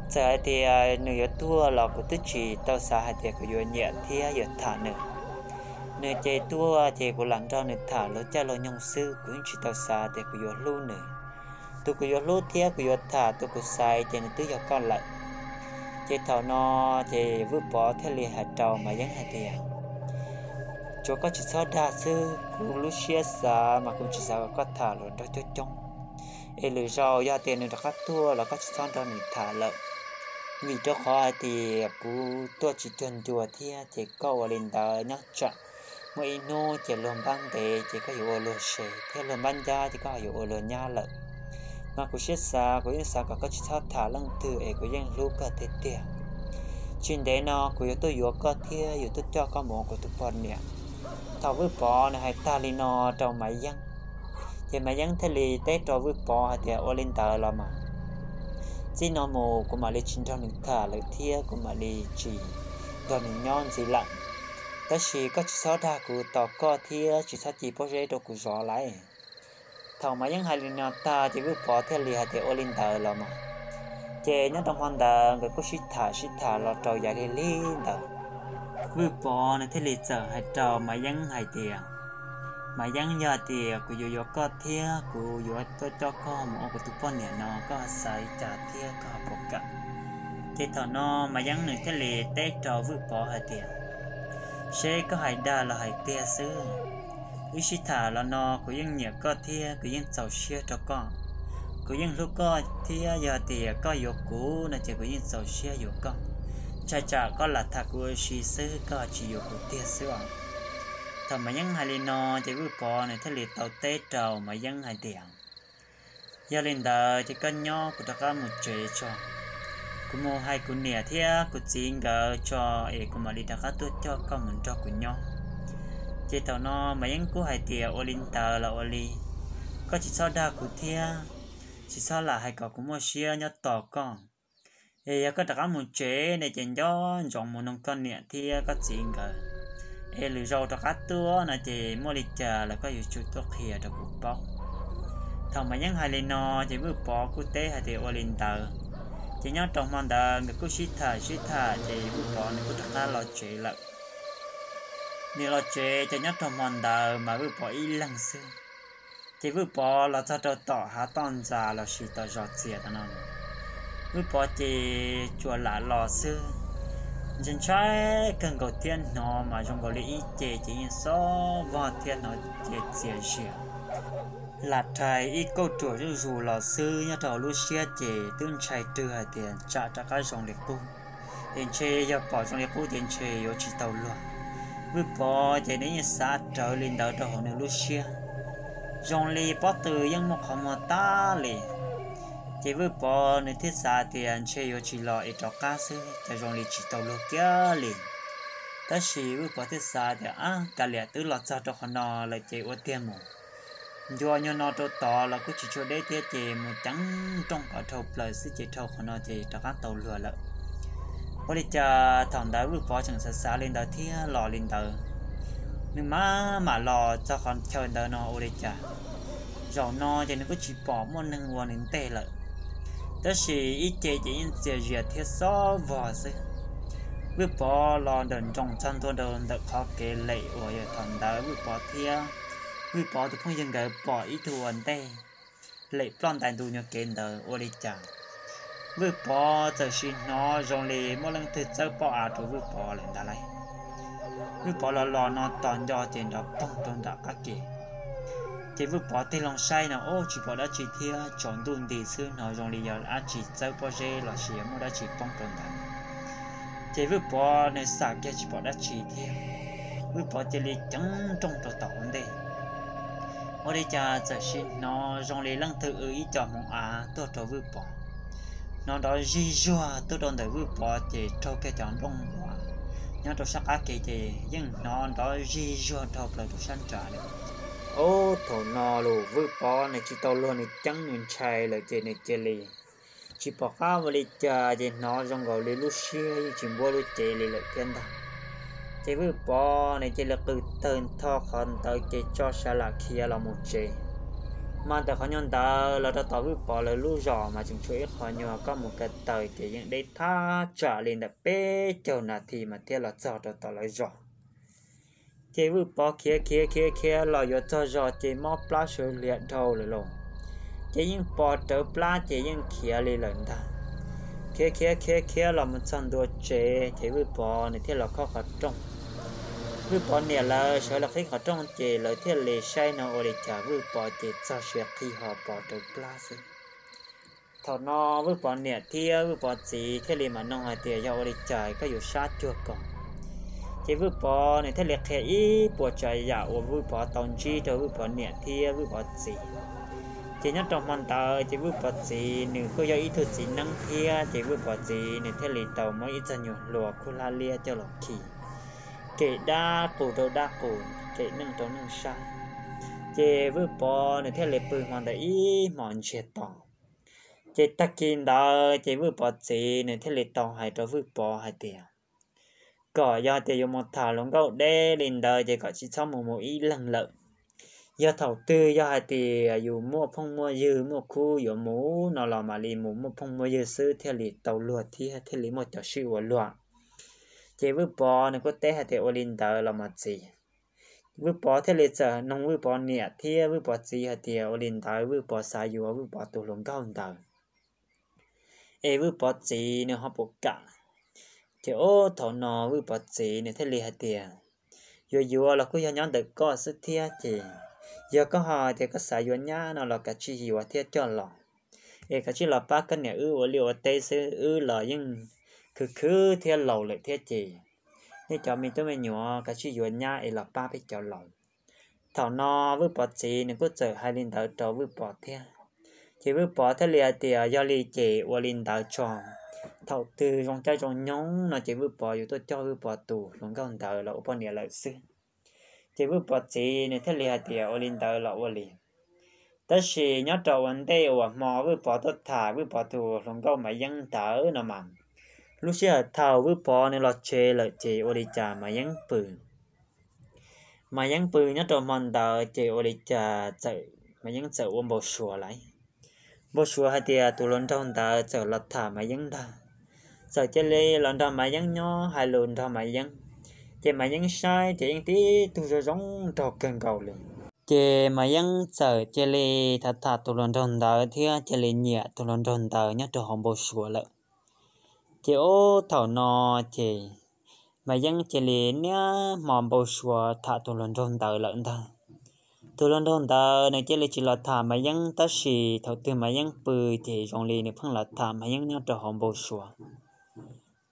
txawm hais tias nws yuav tuag los kuv twb tsis tau xav hais tias kuv yuav nyiam thiab yuav tham nws. Nws ces tuag ces kuv lam nrog nws tham luag caij luag nyoog xwb, kuv yeej tsis tau xav tias kuv yuav hlub nws. Tus kuv yuav hlub thiab kuv yuav tham, tus kuv xaiv ces nws twb yog koj lawm. Ces thaum no ces Vwj Pov thiaj li hais rau Maiv Yeeb hais tias, tsuav koj tsis txhob dag xwb, kuv lub siab xav mas kuv tsis xav kom koj tham luag nraug coob coob. Es lwm zaus yog tias nws rov qab tuaj los koj tsis txhob nrog nws tham lawm, vim rau qhov hais tias kuv tuaj tsis cuag ncua thiab. Ces koj ua li ntawd nyob tsam muaj ib hnub ces luag npab ntev ces koj yuav ua luag se, thiab luag npab ncab ces koj ho yuav ua luag nyab lawm. Mas kuv siab xav kuv yeej xav kom koj tsis txhob tham leej twg es kuv yeej hlub koj tiag tiag. Tsis ntev no kuv yuav tuaj yuav koj thiab yuav tuaj coj koj mus ua kuv tus poj niam. Thaum Vwj Pov nws hais tag li no rau Maiv Yeeb, ces Maiv Yeeb thiaj li teb rau Vwj Pov hais tias, ua li ntawd los mas, txij no mus kuv mam li tsis nrog nws tham lawm thiab kuv mam li tsis nrog nws nyob ntxiv lawm. Tab sis koj tsis txhob dag kuv tos koj thiab tsis txhob ci pob zeb rau kuv zov lawm. Thaum Maiv Yeeb hais li no tag ces Vwj Pov thiaj li hais tias, ua li ntawd los mas. Ces nyob rau hmo ntawd nkawd kuj sib tham sib tham los rau yav lig lig ntawd, Vwj Pov nws thiaj li txawm hais rau Maiv Yeeb hais tias, Maiv Yeeb, yog tias kuv yuav yuav koj thiab kuv yuav tuaj coj koj mus ua kuv tus poj niam no, koj xav li cas thiab koj puas kam? Ces thaum no Maiv Yeeb nws thiaj li teb rau Vwj Pov hais tias, seb koj hais dag los hais tiag xwb. Wb sib tham los no kuv yeej nyiam koj thiab kuv yeej txaus siab rau koj. Kuv yeej hlub koj thiab yog tias koj yuav kuv no ces kuv yeej txaus siab yuav koj. Ntshai tsam koj lam tham kuv ua si xwb, koj tsis yuav kuv tiag xwb os. Thaum Maiv Yeeb hais li no ces Vwj Pov nws thiaj li tau teb rau Maiv Yeeb hais tias, yog li ntawd ces koj nyob, kuv rov qab mus tsev tso. Kuv mus hais kuv niam thiab kuv txiv nkawd tso es kuv mam li rov qab tuaj coj koj mus nrog kuv nyob. Ces thaum no Maiv Yeeb kuj hais tias, ua li ntawd los ua li, koj tsis txhob dag kuv thiab, tsis txhob lam hais kom kuv muaj siab nyob tos koj. Es yog koj rov qab mus tsev ne ces nco ntsoov mus noog koj niam thiab koj txiv nkawd, es lwm zaus rov qab tuaj no ces muaj li cas los koj yuav tsum tuaj qhia rau kuv paub. Thaum Maiv Yeeb hais li no ces Vwj Pov kuj teb hais tias, ua li ntawd. Ces nyob rau hmo ntawd nkawd kuj sib tham sib tham ces Vwj Pov nws kuj rov qab los tsev lawm. Nws los tsev ces nyob rau hmo ntawd mas Vwj Pov ib leeg xwb. Ces Vwj Pov los txog rau tom hav toj ntxas lossis tom zos txias tom no, Vwj Pov ces tsuas lam los xwb. Ntshai ntshai kawg nkaus thiab hnov mas zoo nkaus li ib ce ces yeej xob vog thiab hnov ces txias zias. Lam rhais ib kauj ruam zuj zus los xwb, nyob rau hauv lub siab ces twb ntshai rwg hais tias tsam rov qab zoo li qub, es ntshe yog pom zoo li qub ces ntshe yuav tsis tau luag. Vwj Pov ces nws yeej xav rawv li ntawd rau hauv nws lub siab, zoo li pob tw yeej muaj qhov muag tag li. Ces Vwj Pov nws thiaj xav tias ntshe yuav tsis los es rov qab xwb, cas zoo li tsis tau luag kiag li. Tab sis Vwj Pov thiaj xav tias, ab, kav liam, twb los txog rau qhov no lawm ces ua tiag mus. Ncua nyuag no rau tod los kuj tsis tshua deb thiab ces mus ceev nrooj kom dhau plaws xwb ces dhau qhov no ces rov qab tau luag lawm. Ua li cas thaum ntawd Vwj Pov tseem xav xav li ntawd thiab los li ntawd, nws mam mam los txog qhov chaw ntawd no ua li cas zaum no ces nws kuj tsis pom muaj neeg ua nws ntej lawm. Tab sis ib ce ces yeej txias zias thiab xob vog xwb. Vwj Pov los nrawm nroos txog ntua rau ntawm qhov kev lem uas yog thaum ntawd Vwj Pov thiab Vwj Pov tus phooj ywg nkawd pom ib tug ua ntej lem ploj ntais ntu nyuag kev ntawd ua li cas, Vwj Pov txawm sim hnov zoo li muaj leej twg txawb pob av rau Vwj Pov lawm ntag lauj. Vwj Pov los los no tos nco ces nrov poog rau nram qab ke. Ces Vwj Pov tig loo saib no ub tsis pom dab tsi thiab, tsaus ntuj nti xwb, hnov zoo li yog dab tsi txawb pob zeb los sis yog muaj dab tsi poob rau ntawd. Ces Vwj Pov nws xam kiag tsis pom dab tsi thiab, Vwj Pov cia li ceev nrooj rau tom ua ntej. Ua li cas txawm sim hnov zoo li leej twg w ib co hmoov av tuaj rau Vwj Pov. Hnov nrov zig zuag tuaj rau ntawm Vwj Pov ces raug kiag cov nplooj uas nyob rau sab qab ke ces yeej hnov nrov zig zuag dhau plaws rau sab nrad lawm. Ub, thaum no los Vwj Pov nws tsis tau luag, nws ceeb nws ntshai lawm ces nws cia li tsis pom qab ua li cas ces hnov zoo nkaus li lub siab yeej tsis npuab lub cev li lawm thiab ntag. Ces Vwj Pov nws cia li qw tawg ntho qhov ntawd ces tso sav lam khiav los mus tsev. Mas ntawm qhov nyuag ntawd los rau tom Vwj Pov lawv lub zos mas tseem tshuav ib qho nyuag koj mus ko taw ces yeej deb thaj tsam li ntawm peb caug nas this mas thiaj los txog rau tom lawv zos. Ces Vwj Pov khiav khiav khiav khiav los yuav txog zos ces mob plab sawv liag dhau lawm lauj. Ces yeej pos rawv plab ces yeej khiav li lawm ntag. Khiav khiav khiav khiav los mus txog ntua tsev ces Vwj Pov nws thiaj los khob qhov rooj. Vwj Pov niam lawv sawv los qhib qhov rooj ces lawv thiaj li saib no ua li cas Vwj Pov ces txog siav qhi ho pos rawv plab xwb. Thaum no Vwj Pov niam thiab Vwj Pov txiv thiaj li mam nug hais tias yog ua li cas koj yuav sab cuag ko. Ces Vwj Pov nws thiaj li qhia ib puas tsav yam uas Vwj Pov tau ntsib rau Vwj Pov niam thiab Vwj Pov txiv. Ces nyob rau hmo ntawd ces Vwj Pov txiv nws kuj yog ib tug txiv neeb thiab ces Vwj Pov txiv nws thiaj li tau muab ib txog nyuag hlua khuj hlab liab coj los khi, kem dab qus rau dab qus, kem neej rau neej sab. Ces Vwj Pov nws thiaj li pw hmo ntawd ib hmos ntsiag to. Ces tag kis ntawd ces Vwj Pov txiv nws thiaj li tau hais rau Vwj Pov hais tias kom yog tias yuav mus tham hluas nkauj deb li ntawd ces kom tsis txhob mus mus ib leeg lawm. Yog thaum twg yog hais tias yus muaj phooj muaj ywg muaj khub yuav mus no los mam li mus muaj phooj muaj ywg xwb thiaj li tau luag thiab thiaj li muaj cov sij ua luag. Ces Vwj Pov nws kuj teb hais tias ua li ntawd los mas txiv. Vwj Pov thiaj li txawm nug Vwj Pov niam thiab Vwj Pov txiv hais tias ua li ntawd Vwj Pov xav yuav Vwj Pov tus hluas nkauj ntawd es Vwj Pov txiv nws ho puas kam. Ces ub thaum no Vwj Pov txiv nws thiaj li hais tias yuav yuav los kuj yog nyob ntawm koj xwb thiab ces yog koj ho tias koj xav yuav nyab no los kav tsij yuav thiab coj los, es kav tsij los pab koj niam wb ua liaj ua teb xwb, wb los yeej khwv khwv thiab laus lawm thiab ces nej cov me tub me nyuam kav tsij yuav nyab es los pab peb cov laus. Thaum no Vwj Pov txiv nws kuj txawm hais li ntawd rau Vwj Pov thiab. Ces Vwj Pov thiaj li hais tias yog li ces ua li ntawd tso, thaum twg zoo caij zoo nyoog no ces Vwj Pov yuav tuaj coj Vwj Pov tus hluas nkauj ntawd los ua poj niam lawm xwb. Ces Vwj Pov txiv nws thiaj li hais tias ua li ntawd los ua li. Tab sis nyob rau ua ntej uas hmo Vwj Pov tuaj tham Vwj Pov tus hluas nkauj Maiv Yeeb ntawd no mas, lub sij hawm thaum Vwj Pov nws los tsev lawm ces ua li cas Maiv Yeeb pw Maiv Yeeb pw nyob rau hmo ntawd ces ua li cas txawm Maiv Yeeb txawm ua npau suav lawm. Npau suav hais tias tus hluas nraug ntawd txawm los tham Maiv Yeeb ntag. Txawm cia li los nrog Maiv Yeeb nyob hais lus nrog Maiv Yeeb. Ces Maiv Yeeb saib ces yeej tib tug zoo zoo nraug kawg nkaus li. Ces Maiv Yeeb txawm cia li tham tham tus hluas nraug ntawd thiab cia li nyiam tus hluas nraug ntawd nyob rau hauv npau suav lawm. Ces ub thaum no ces Maiv Yeeb cia li niaj hmo npau suav tham tus hluas nraug ntawd lawm ntag. Tus hluas nraug ntawd nws cia li tsis los tham Maiv Yeeb tab sis thaum twg Maiv Yeeb pw ces zoo li nws pheej los tham Maiv Yeeb nyob rau hauv npau suav.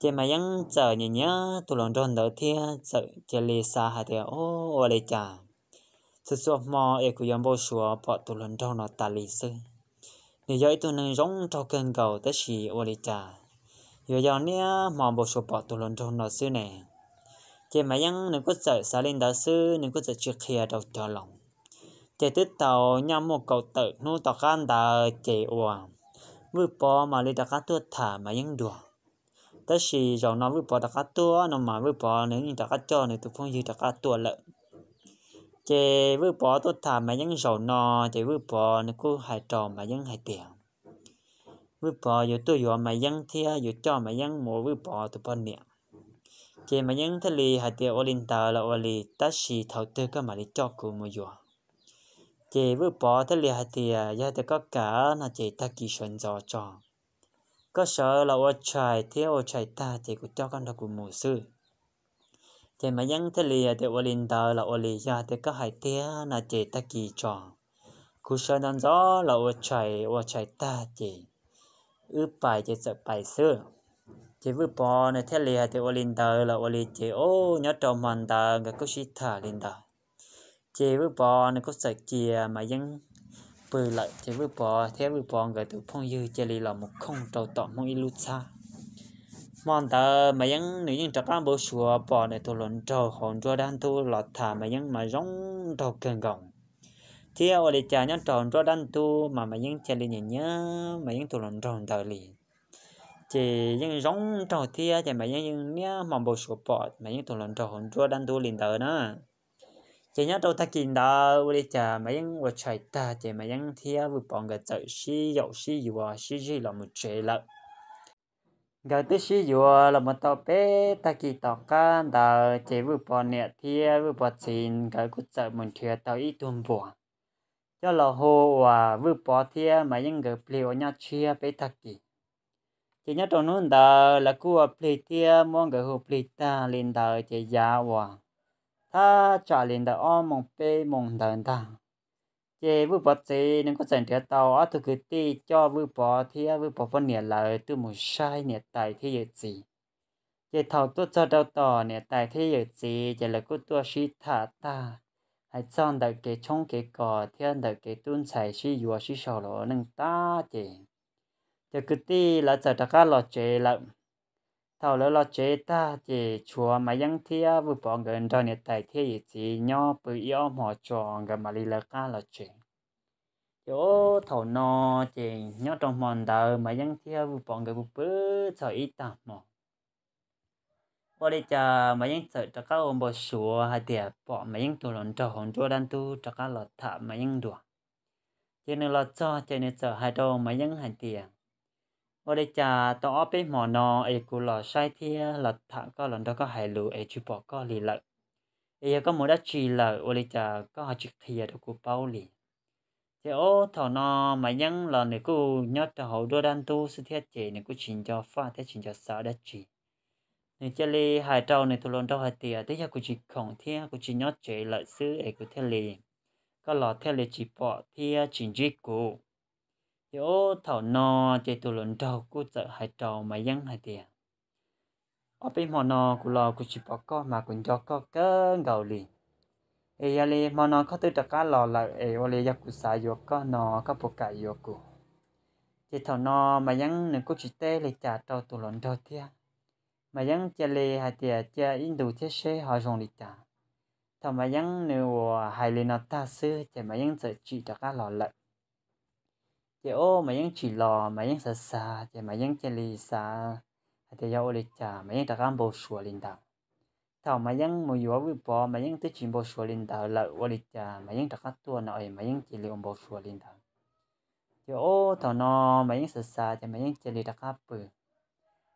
Ces Maiv Yeeb txawm nyiam nyiam tus hluas nraug ntawd thiab txawm cia li xav hais tias o, ua li cas txhua txhua hmo es kuv yuav npau suav pom tus hluas nraug no tas li xwb. Nws yog ib tug neeg zoo nraug kawg nkaus tab sis ua li cas yuav yog niaj hmo npau suav pom tus hluas nraug no xwb ne. Ces Maiv Yeeb nws kuj txawm xav li ntawd xwb nws kuj txawm tsis qhia rau cov laus. Ces twb tau nyaj muaj kaum tawm hnub tom qab ntawd ces uas Vwj Pov mam li rov qab tuaj tham Maiv Yeeb dua. Tab sis zaum no Vwj Pov rov qab tuaj no mas Vwj Pov nws yeej rov qab coj nws tus phooj ywg rov qab tuaj lawm. Ces Vwj Pov tuaj tham Maiv Yeeb zaum no ces Vwj Pov nws kuj hais rau Maiv Yeeb hais tias Vwj Pov yuav tuaj yuav Maiv Yeeb thiab yuav coj Maiv Yeeb mus ua Vwj Pov tus poj niam. Ces Maiv Yeeb thiaj li hais tias, Ua li ntawd los ua li, tab sis thaum twg koj mam li coj kuv mus yuav? Ces Vwj Pov thiaj li hais tias, Yog tias koj kam no ces tag kis sawv ntxov tso. Koj sawv los ua tshais thiab ua tshais tag ces kuv coj koj nrog kuv mus xwb. Ces Maiv Yeeb thiaj li hais tias, Ua li ntawd los ua li, yog tias koj hais tiag no ces tag kis tso, kuv sawv ntxov ntxov los ua tshais, ua tshais tag ces wb pais ces txawm pais xwb. Ces Vwj Pov nws thiaj li hais tias, Ua li ntawd los ua li. Ces o, nyob rau hmo ntawd nkawd kuj sib tham li ntawd. Ces Vwj Pov nws kuj txawm cia Maiv Yeeb pw lawm, ces Vwj Pov thiab Vwj Pov nkawd tus phooj ywg cia li los mus khooj rau tom Hmoob ib lub txhab. Hmo ntawd Maiv Yeeb nws yeej rov qab npau suav pom nws tus hluas nraug hauv nruab dab ntub los tham Maiv Yeeb mas zoo nraug kawg nkaus, thiab ua li cas nyob rau hauv nruab dab ntub mas Maiv Yeeb cia li nyiam nyiam Maiv Yeeb tus hluas nraug ntawd li. Ces yeej zoo nraug thiab ces Maiv Yeeb yeej niaj hmo npau suav pom Maiv Yeeb tus hluas nraug hauv nruab dab ntub li ntawd na. Ces nyob rau tag kis ntawd ua li cas Maiv Yeeb ua tshais tag ces Maiv Yeeb thiab Vwj Pov nkawd txawm sib yaum sib yuav sib zij los mus tsev lawm. Nkawd twb sib yuav los mus tau peb tag kis tom qab ntawd ces Vwj Pov niam thiab Vwj Pov txiv nkawd kuj txawm mus nrhiav tau ib tug npua coj los hu uas Vwj Pov thiab Maiv Yeeb nkawd plig ua nyob tshiab peb tag kis. Ces nyob rau hnub ntawd lawv kuj ua plig thiab muab nkawd hu plig tag li ntawd ces yav uas thaj tsam li ntawm ob moos peb moos ntawd ntag, ces Vwj Pov txiv nws kuj txawm nrhiav tau ob tug kwv tij coj Vwj Pov thiab Vwj Pov poj niam lawv tuaj mus saib niam tais thiab yawm txiv. Ces thaum tuaj txog rau tom niam tais thiab yawm txiv ces lawv kuj tuaj sib tham tag, hais txog ntawm kev tshoob kev kos thiab ntawm kev tub ntxhais sib yuav sib sau los ua neej tag ces cov kwv tij lawv txawm rov qab los tsev lawm. Thaum lawv los tsev tag ces tshuav Maiv Yeeb thiab Vwj Pov nkawd nrog niam tais thiab yawm txiv nyob pw ib ob hmo tso nkawd mam li lawv qab los tsev. Ces ub thaum no ces nyob rau hmo ntawd Maiv Yeeb thiab Vwj Pov nkawd pw pw txog ib tag hmo, ua li cas Maiv Yeeb txawm rov qab ua npau suav hais tias pom Maiv Yeeb tus hluas nraug hauv nruab dab ntub rov qab los tham Maiv Yeeb dua. Ces nws los txog ces nws txawm hais rau Maiv Yeeb hais tias, Ua li cas tau ob peb hmo no es kuv los saib thiab los tham koj los nrog koj hais lus es tsis pom koj li lawm? Es yog koj mus dab tsi lawm ua li cas koj ho tsis qhia rau kuv paub li? Ces ub thaum no Maiv Yeeb los nws kuj nyob rau hauv nruab dab ntub xwb thiab ces nws kuj tsis nco faj thiab tsis nco xav dab tsi. Nws cia li hais rau nws tus hluas nraug hais tias, Twb yog kuv tsis khoom thiab kuv tsis nyob tsev lawm xwb es kuv thiaj li, koj los thiaj li tsis pom thiab tsis ntsib kuv. Ces ub thaum no ces tus hluas nraug kuj txawm hais rau Maiv Yeeb hais tias, Ob peb hmo no kuv los kuv tsis pom koj mas kuv nco koj kawg nkaus li. Es yog li hmo no koj twb rov qab los lawm es ua li yog kuv xav yuav koj no koj puas kam yuav kuv? Ces thaum no Maiv Yeeb nws kuj tsis teb li cas rau tus hluas nraug thiab. Maiv Yeeb cia li hais tias, Cia ib ntus thiab seb ho zoo li cas. Thaum Maiv Yeeb nws uas hais li no tag xwb ces Maiv Yeeb txawm tsim rov qab los lawm. Ces ub Maiv Yeeb tsim los Maiv Yeeb xav xav ces Maiv Yeeb cia li xav hais tias yog ua li cas Maiv Yeeb rov qab npau suav li ntawd. Thaum Maiv Yeeb mus yuav Vwj Pov Maiv Yeeb twb tsis npau suav li ntawd lawm ua li cas Maiv Yeeb rov qab tuaj no es Maiv Yeeb cia li ua npau suav li ntawd. Ces ub thaum no Maiv Yeeb xav xav ces Maiv Yeeb cia li rov qab pw.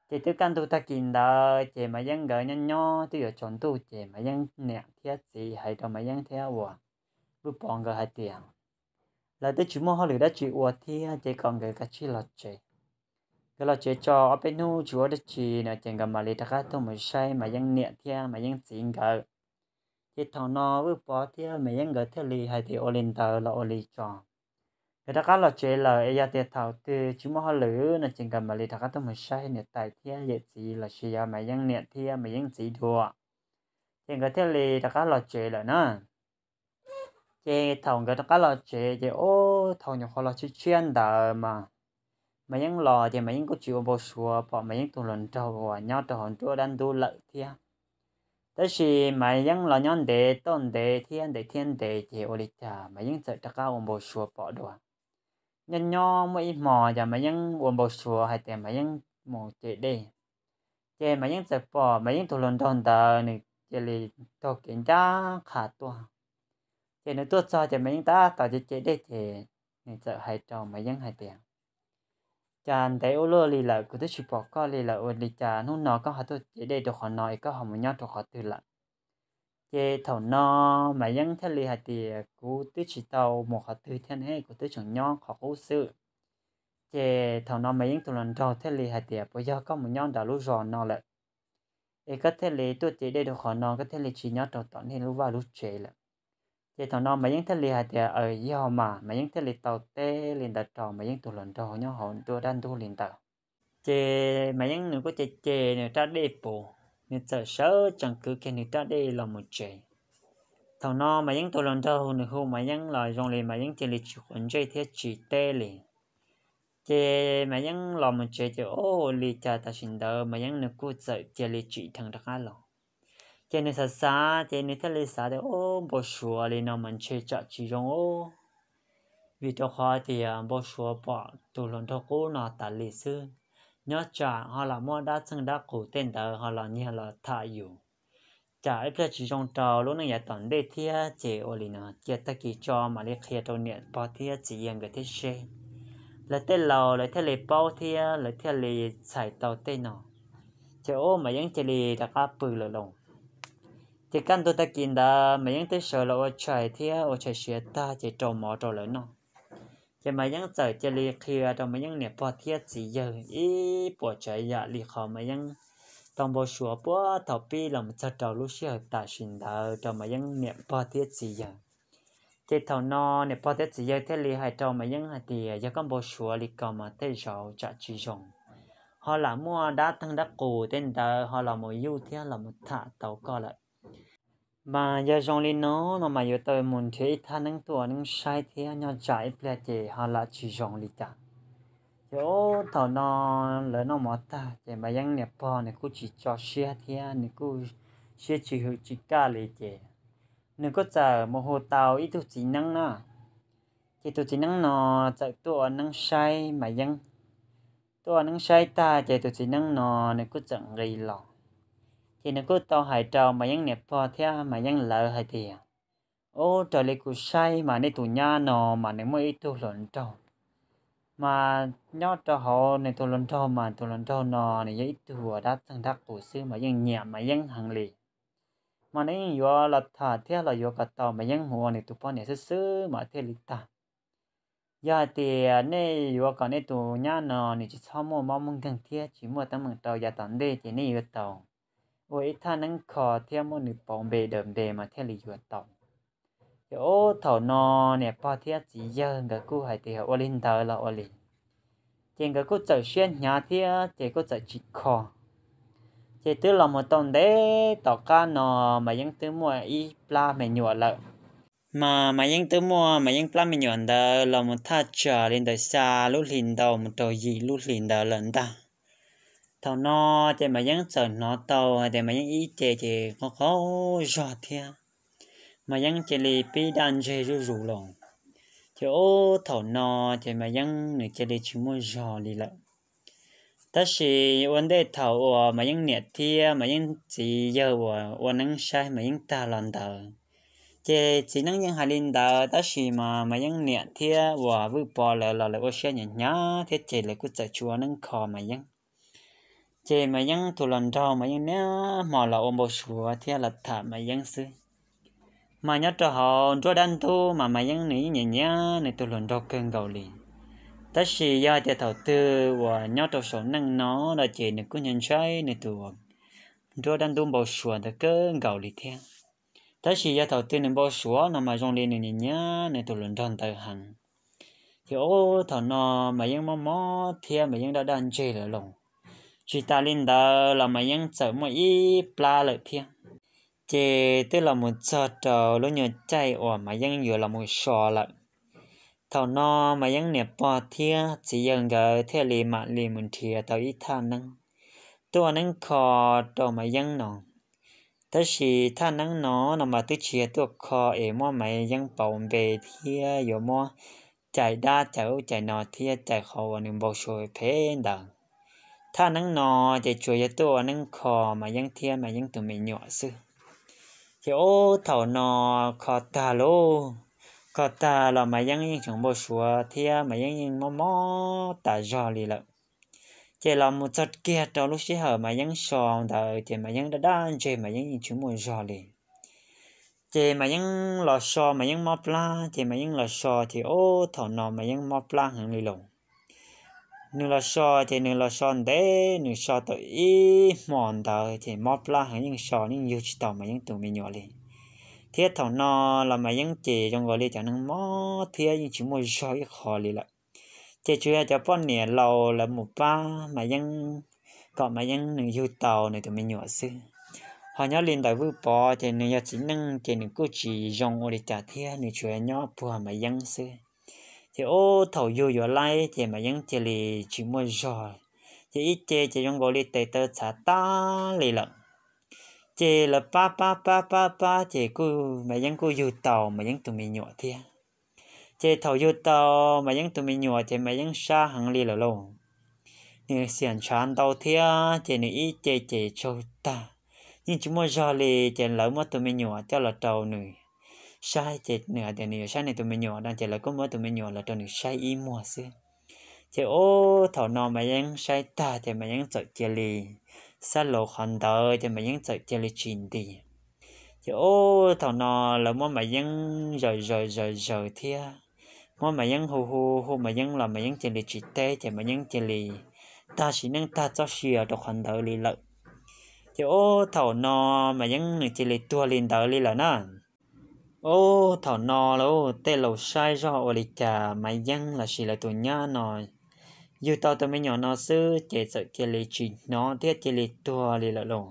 Ces twb kaj ntug tag kis ntawd ces Maiv Yeeb nkawd nyob nyob twb yuav tsaus ntuj ces Maiv Yeeb niam thiab txiv hais rau Maiv Yeeb thiab uas Vwj Pov nkawd hais tias, lawv twb tsis muaj hauj lwm dab tsi ua thiab ces kom nkawd kav tsij los tsev. Nkawd los tsev tso ob peb hnub tsis ua dab tsi no ces nkawd mam li rov qab tuaj mus saib Maiv Yeeb niam thiab Maiv Yeeb txiv nkawd. Ces thaum no Vwj Pov thiab Maiv Yeeb nkawd thiaj li hais tias ua li ntawd los ua li tso. Nkawd rov qab los tsev lawm es yog tias thaum twg tsis muaj hauj lwm no ces nkawd mam li rov qab tuaj mus saib niam tais thiab yawm txiv los sis yog Maiv Yeeb niam thiab Maiv Yeeb txiv dua. Ces nkawd thiaj li rov qab los tsev lawm na. Ces thaum nkawd rov qab los tsev ces ub thaum nyuam qhuav los tshiab tshiab ntawd mas Maiv Yeeb los ces Maiv Yeeb kuj tsis ua npau suav pom Maiv Yeeb tus hluas nraug uas nyob rau hauv nruab dab ntub lawm thiab. Tab sis Maiv Yeeb los nyob ntev toj ntev thiab ntev thiab ntev ces ua li cas Maiv Yeeb txawm rov qab ua npau suav pom dua. Nyob nyob muaj ib hmo ces Maiv Yeeb ua npau suav hais tias Maiv Yeeb mus ce dej. Ces Maiv Yeeb txawm pom Maiv Yeeb tus hluas nraug ntawd nws cia li taug kev ncaj qha tuaj. Ces nws tuaj txog ces Maiv Yeeb tab tom ce ce dej ces nws txawm hais rau Maiv Yeeb hais tias, cas ntev ua luaj li lawm, kuv twb tsis pom koj li lawm, ua li cas hnub no koj ho tuaj ce dej rau qhov no es koj ho mus nyob rau qhov twg lawm? Ces thaum no Maiv Yeeb thiaj li hais tias, kuv twb tsis tau mus qhov twg thiab ne, kuv twb tseem nyob qhov qub xwb. Ces thaum no Maiv Yeeb tus hluas nraug thiaj li hais tias, puas yog koj mus nyob ntawm lub zos no lawm es koj thiaj li tuaj ce dej rau qhov no, koj thiaj li tsis nyob rau tom nej lub vaj lub tsev lawm? Ces thaum no Maiv Yeeb thiaj li hais tias, aws, yog mas. Maiv Yeeb thiaj li tau teb li ntawd rau Maiv Yeeb tus hluas nraug nyob hauv nruab dab ntub li ntawd. Ces Maiv Yeeb nws kuj ce ce nws rab dej pus, nws txawm sawv tsees kwv kiag nws rab dej los mus tsev. Thaum no Maiv Yeeb tus hluas nraug nws hu Maiv Yeeb los zoo li Maiv Yeeb cia li tsis quav ntsej thiab tsis teb li. Ces Maiv Yeeb los mus tsev ces ua li cas tam sim ntawd Maiv Yeeb nws kuj txawm cia li tsim dheev rov qab los. Ces nws xav xav ces nws thiaj li xav tias, ub, npau suav li no mas ntshe tsam tsis zoo ub, vim rau qhov tias npau suav pom tus hluas nraug qub no tas li xwb, nyob tsam ho los muaj dab txeeg dab qus tej ntawd ho los nyiag los tham yus, tsam ib pliag tsis zoo rau lub neej yav tom ntej thiab. Ces ua li no cia tag kis tso mam li qhia rau niam pog thiab txiv yawg nkawd thiab seb. Lawv tej laus lawv thiaj li paub thiab lawv thiaj li txhais tau tej no. Ces ub, Maiv Yeeb cia li rov qab pw lawm lauj. Ces kaj ntug tag kis ntawd Maiv Yeeb twb sawv los ua tshais thiab ua tshais siav tag ces rau mov rau lawv noj. Ces Maiv Yeeb txawm cia li qhia rau Maiv Yeeb niam pog thiab txiv yawg ib puas tsav yam li qhov Maiv Yeeb tau npau suav puag thaum pib los mus txog rau lub sij hawm tam sim ntawd rau Maiv Yeeb niam pog thiab txiv yawg. Ces thaum no niam pog thiab txiv yawg thiaj li hais rau Maiv Yeeb hais tias, yog koj npau suav li ko mas tej zaum tsam tsis zoo, ho lam muaj dab txeeg dab qus tej ntawd ho los mus yuj thiab los mus tham tau koj lawm. Mas yog zoo li no no mas yuav tau mus nrhiav ib thaj neeb tuaj ua neeb saib thiab, nyob tsam ib pliag ces ho lam tsis zoo li cas. Ces ub, thaum no lawv noj mov tag ces Maiv Yeeb niam pog nws kuj tsis tso siab thiab nws kuj siab tsis hwm tsis kaj li ces nws kuj txawm mus hu tau ib tug txiv neeb na. Ces tus txiv neeb no txawm tuaj ua neeb saib Maiv Yeeb. Tuaj ua neeb saib tag ces tus txiv neeb no nws kuj txawm nqis los. Ces nws kuj tau hais rau Maiv Yeeb niam pog thiab Maiv Yeeb lawv hais tias, ub, raws li kuv saib mas nej tus nyab no mas nws muaj ib tug hluas nraug, mas nyob rau hauv nws tus hluas nraug mas tus hluas nraug no nws yog ib tug uas dab txeeg dab qus xwb mas yeej nyiam Maiv Yeeb heev li. Mas nws yeej yuav los tham thiab los yuav kom tau Maiv Yeeb mus ua nws tus poj niam xwb xwb mas thiaj li tag. Yog hais tias nej yuav kom nej tus nyab no nws tsis txhob muaj mob muaj nkeeg thiab tsis muaj teeb meem rau yav tom ntej ces nej yuav tau ua ib thaj neeb kho thiab muab nws pauv npe daws npe mas thiaj li yuav tau. Ces ub, thaum no niam pog thiab txiv yawg nkawd kuj hais tias ua li ntawd los ua li. Ces nkawd kuj txawm siab hnyav thiab ces kuj txawm tsis kho. Ces twb los mus tau ntev tom qab no Maiv Yeeb twb muaj ib plab me nyuam lawm. Mas Maiv Yeeb twb muaj Maiv Yeeb plab me nyuam ntawd los mus thaj tsam li ntawm xya lub hlis ntau mus rau yim lub hlis ntawd lawm ntag. Thaum no ces Maiv Yeeb txawm hnov tau hais tias Maiv Yeeb ib ce ces qaug qaug zog thiab, Maiv Yeeb cia li pib daj ntseg zuj zus los. Ces ub, thaum no ces Maiv Yeeb nws cia li tsis muaj zog li lawm. Tab sis ua ntej thaum uas Maiv Yeeb niam thiab Maiv Yeeb txiv yawg uas ua neeb saib Maiv Yeeb tag los ntawd, ces txiv neeb yeej hais li ntawd tab sis mas Maiv Yeeb niam thiab uas Vwj Pov lawv los lawv ua siab hnyav hnyav thiab ces lawv kuj txawm tsis ua neeb kho Maiv Yeeb. Ces Maiv Yeeb tus hluas nraug mas yeej niaj hmo los ua npau suav thiab los tham Maiv Yeeb xwb. Mas nyob rau hauv nruab dab ntub mas Maiv Yeeb nws yeej nyiam nyiam nws tus hluas nraug kawg nkaus li. Tab sis yog hais tias thaum twg uas nyob rau saum neej no no ces nws kuj ntshai ntshai nws tus nruab dab ntub npau suav ntawd kawg nkaus li thiab. Tab sis yog thaum twg nws npau suav no mas zoo li nws nyiam nyiam nws tus hluas nraug ntawd heev. Ces ub, thaum no Maiv Yeeb mob mob thiab Maiv Yeeb daj daj ntseg lawm los. Tsis tas li ntawd los Maiv Yeeb txawm muaj ib plab lawm thiab. Ces twb los mus txog rau lub nyuag caij uas Maiv Yeeb yuav los mus so lawm. Thaum no Maiv Yeeb niam pog thiab txiv yawg nkawd thiaj li mam li mus nrhiav tau ib thaj neeb tuaj ua neeb kho rau Maiv Yeeb no. Tab sis thaj neeb no no mas twb tsis yog tuaj kho es muab Maiv Yeeb pauv npe thiab yuav muab cais dab cais ub cais no thiab cais qhov uas nws npau suav phem ntawd. Thaj neeb no ces tsuas yog tuaj ua neeb kho Maiv Yeeb thiab Maiv Yeeb tus me nyuam xwb. Ces ub, thaum no kho tag lauj, kho tag los Maiv Yeeb yeej tseem npau suav thiab Maiv Yeeb yeej mob mob tas zog li lawm. Ces los mus txog kiag rau lub sij hawm Mas Yeeb so ntawd ces Mas Yeeb daj daj ntseg, Mas Yeeb yeej tsis muaj zog li. Ces Mas Yeeb los so, Mas Yeeb mob plab, ces Mas Yeeb los so ces ub thaum no Mas Yeeb mob plab heev li los. Nws los so ces nws los so ntev, nws so tau ib hmos ntawd ces mob plab heev, yeej so yeej yug tsis tau Mas Yeeb tus me nyuam li. Thiab thaum no los Mas Yeeb ces zoo nkaus li cov neeg mob thiab yeej tsis muaj zog ib qho li lawm. Ces tsuas yog cov poj niam laus lawv mus pab Mas Yeeb kom Mas Yeeb nws yug tau nws tus me nyuam xwb. Ho nyob li ntawm Vwj Pov ces nws yog txiv neej ces nws kuj tsis zoo ua li cas thiab, nws tsuas yog nyob puag Mas Yeeb xwb. Ces ub thaum yug yuav laib ces Mas Yeeb cia li tsis muaj zog, ces ib ce ces zoo nkaus li tes taw txhav tag li lawm. Ces lawv pab pab pab pab pab ces kuj Mas Yeeb kuj yug tau Mas Yeeb tus me nyuam thiab. Ces thaum yug tau Mas Yeeb tus me nyuam ces Mas Yeeb sab heev li lawm lauj. Nws xiam ntshav ntau thiab ces nws ib ce ces tsaug tag, yeej tsis muaj zog li. Ces lawv muab tus me nyuam coj los rau nws saib, ces nws hais tias nws yuav saib nws tus me nyuam no, ces lawv kuj muab tus me nyuam los rau nws saib ib muag xwb. Ces ub thaum no Mas Yeeb saib tag ces Mas Yeeb txawm cia li xab laus qhov ntawd, ces Mas Yeeb txawm cia li tsis nti. Ces ub thaum no lawv muab Mas Yeeb zaws zaws zaws zaws thiab, muab Mas Yeeb hu hu hu Mas Yeeb los Mas Yeeb cia li tsis teb, ces Mas Yeeb cia li tag sim neej tag txoj sia rau qhov ntawd li lawm. Ces ub thaum no Mas Yeeb nws cia li tuag li ntawd li lawm na. Ub thaum no lawm tej laus saib zog ua li cas Mas Yeeb lossis lawv tus nyab no yug tau tus me nyuam no xwb ces txawm cia li tsis hnov thiab cia li tuag li lawm lauj.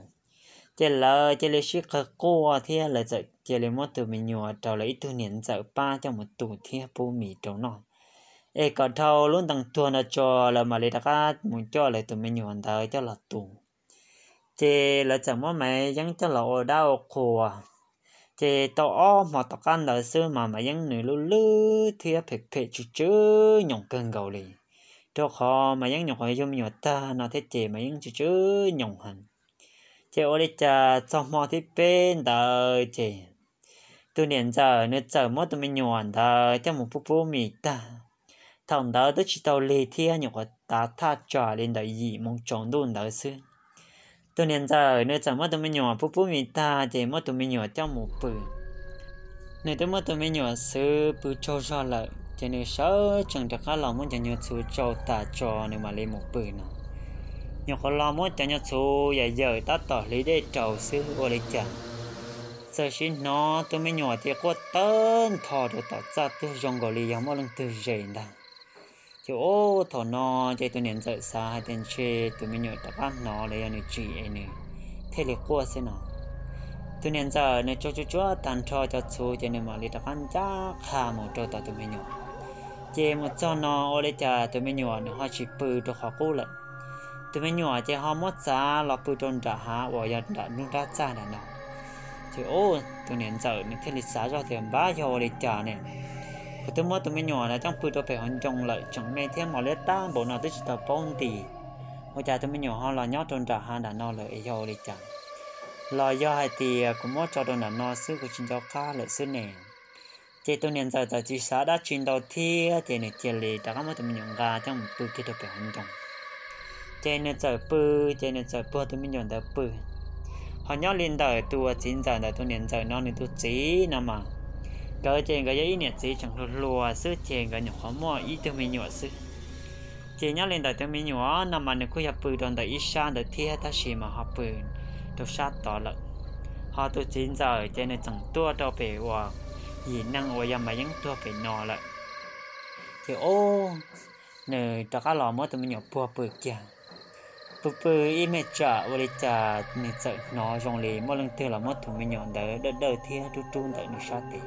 Ces lawv cia li sib qawg quaj thiab lawv txawm cia li muab tus me nyuam rau lawv ib tug niam ntxawm pab coj mus tu thiab pub mis rau noj, es kom dhau lub ntees tuag no tso lawv mam li rov qab mus coj lawv tus me nyuam ntawd coj los tu. Ces lawv txawm muab Mas Yeeb coj los ua dab ua qhua. Ces tau ob hmo tom qab ntawd xwb mas Mas Yeeb nws lub lub thiab phem phem tsw tsw nyoos kawg nkaus li, rau qhov Mas Yeeb nyuam qhuav yug me nyuam tag no thiab ces Mas Yeeb tsw tsw nyoos heev. Ces ua li cas txog hmo thib peb ntawd ces tus niam ntxawm nws txawm muab tus me nyuam ntawd coj mus pub pub mis tag. Thaum ntawd twb tsis tau lig thiab, nyuam qhuav tav thaj tsam li ntawm yim moo tsaus ntuj ntawd xwb. Tus niam ntxawm nws txawm muab tus me nyuam pub pub mis tag ces muab tus me nyuam coj mus pw. Nws twb muab tus me nyuam xwb pw tsaug zog lawm ces nws sawv tsees rov qab los muab cov nyuag txhuv tsau tas tso nws mam li mus pw no. Nyuam qhuav los muab cov nyuag txhuv yam yawm tab tom hliv dej rau xwb ua li cas txawm sim hnov tus me nyuam ces quaj tawg ntho rau tom txaj tuaj zoo nkaus li yog muaj leej twg ze ntag. Ces ub thaum no ces tus niam ntxawm xav hais tias ntshe tus me nyuam rov qab hnov los yog nws tsim es nws thiaj li quaj xwb no. Tus niam ntxawm nws tsuas tsuas tsuas tag nrho cov txhuv ces nws mam li rov qab ncaj qha mus rau tom tus me nyuam. Ces mus txog no ua li cas tus me nyuam nws ho tsis pw rau qhov qub lawm. Tus me nyuam ces ho muab txav los pw rau nram hav uas yog nram nruab nrab txaj nram no. Ces ub tus niam ntxawm nws thiaj li xav zoj tias npab yog ua li cas ne, kuv twb muab tus me nyuam no coj pw rau pem hauv ncoo lawm tseem me thiab mos liab tab npaum no twb tsis tau paub nti, ua cas tus me nyuam ho los nyob rau nram hav nram no lawm es yog ua li cas? Los yog hais tias kuv muab tso rau nram no xwb kuv tsis nco qab lawm xwb ne. Ces tus niam ntxawm txawm tsis xav dab tsi ntau thiab ces nws cia li rov qab muab tus me nyuam nqa coj mus pw kiag rau pem hauv ncoo. Ces nws txawm pw, ces nws txawm puag tus me nyuam ntawd pw. Ho nyob li ntawm tus uas txiv ntxawm ntawm tus niam ntxawm no nws tus txiv no mas, nkawd ces nkawd yog ib niam txiv tseem hluas hluas xwb ces nkawd nyuam qhuav muaj ib tug me nyuam xwb. Ces nyob li ntawm tus me nyuam no mas nws kuj yog pw rau ntawm ib sab ntawd thiab tab sis mas ho pw rau sab tod lawm. Ho tus txiv ntxawm ces nws txeem tuaj rau pem uas yim neeg uas yog Mas Yeeb tuag pem no lawm. Ces ub, nws rov qab los muab tus me nyuam puag pw kiag. Pw pw ib me tsam ua li cas nws txawm hnov zoo li muaj leej twg los muab tus me nyuam ntawd dawj dawj thiab rub rub ntawm nws sab tes.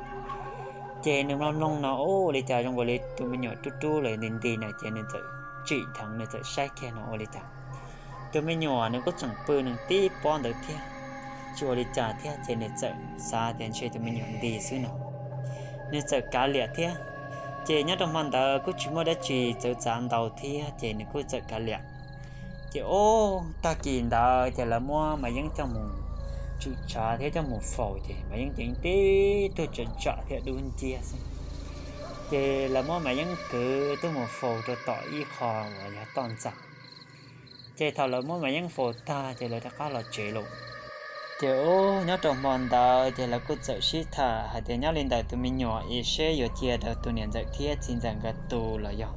Ces nws mloog mloog no ua li cas zoo nkaus li tus me nyuam rub rub lawm nti nti na ces nws txawm tsim dheev nws txawm saib kiag no ua li cas. Tus me nyuam nws kuj tseem pw nws tib pob ntawd thiab, tsis ua li cas thiab ces nws txawm xav tias ntshe tus me nyuam nti xwb no. Nws txawm kav liam thiab. Ces nyob rau hmo ntawd kuj tsis muaj dab tsi txawv txav ntau thiab ces nws kuj txawm kav liam. Ces ub, tag kis ntawd ces lawv muab Mas Yeeb coj mus tshwm tshav thiab coj mus faus ces Mas Yeeb ces tib tug tsam tsam thiab dub nciab xwb. Ces lawv muab Mas Yeeb kwv tuaj mus faus rau tom ib qho uas yog toj ntxas. Ces thaum lawv muab Maiv Yeeb faus tag ces lawv rov qab los tsev lawm. Ces ub nyob rau hmo ntawd ces lawv kuj txawm sib tham hais tias nyob li ntawm tus me nyuam es seb yuav cia rau tus niam ntxawm thiab txiv ntxawm nkawd tu los yog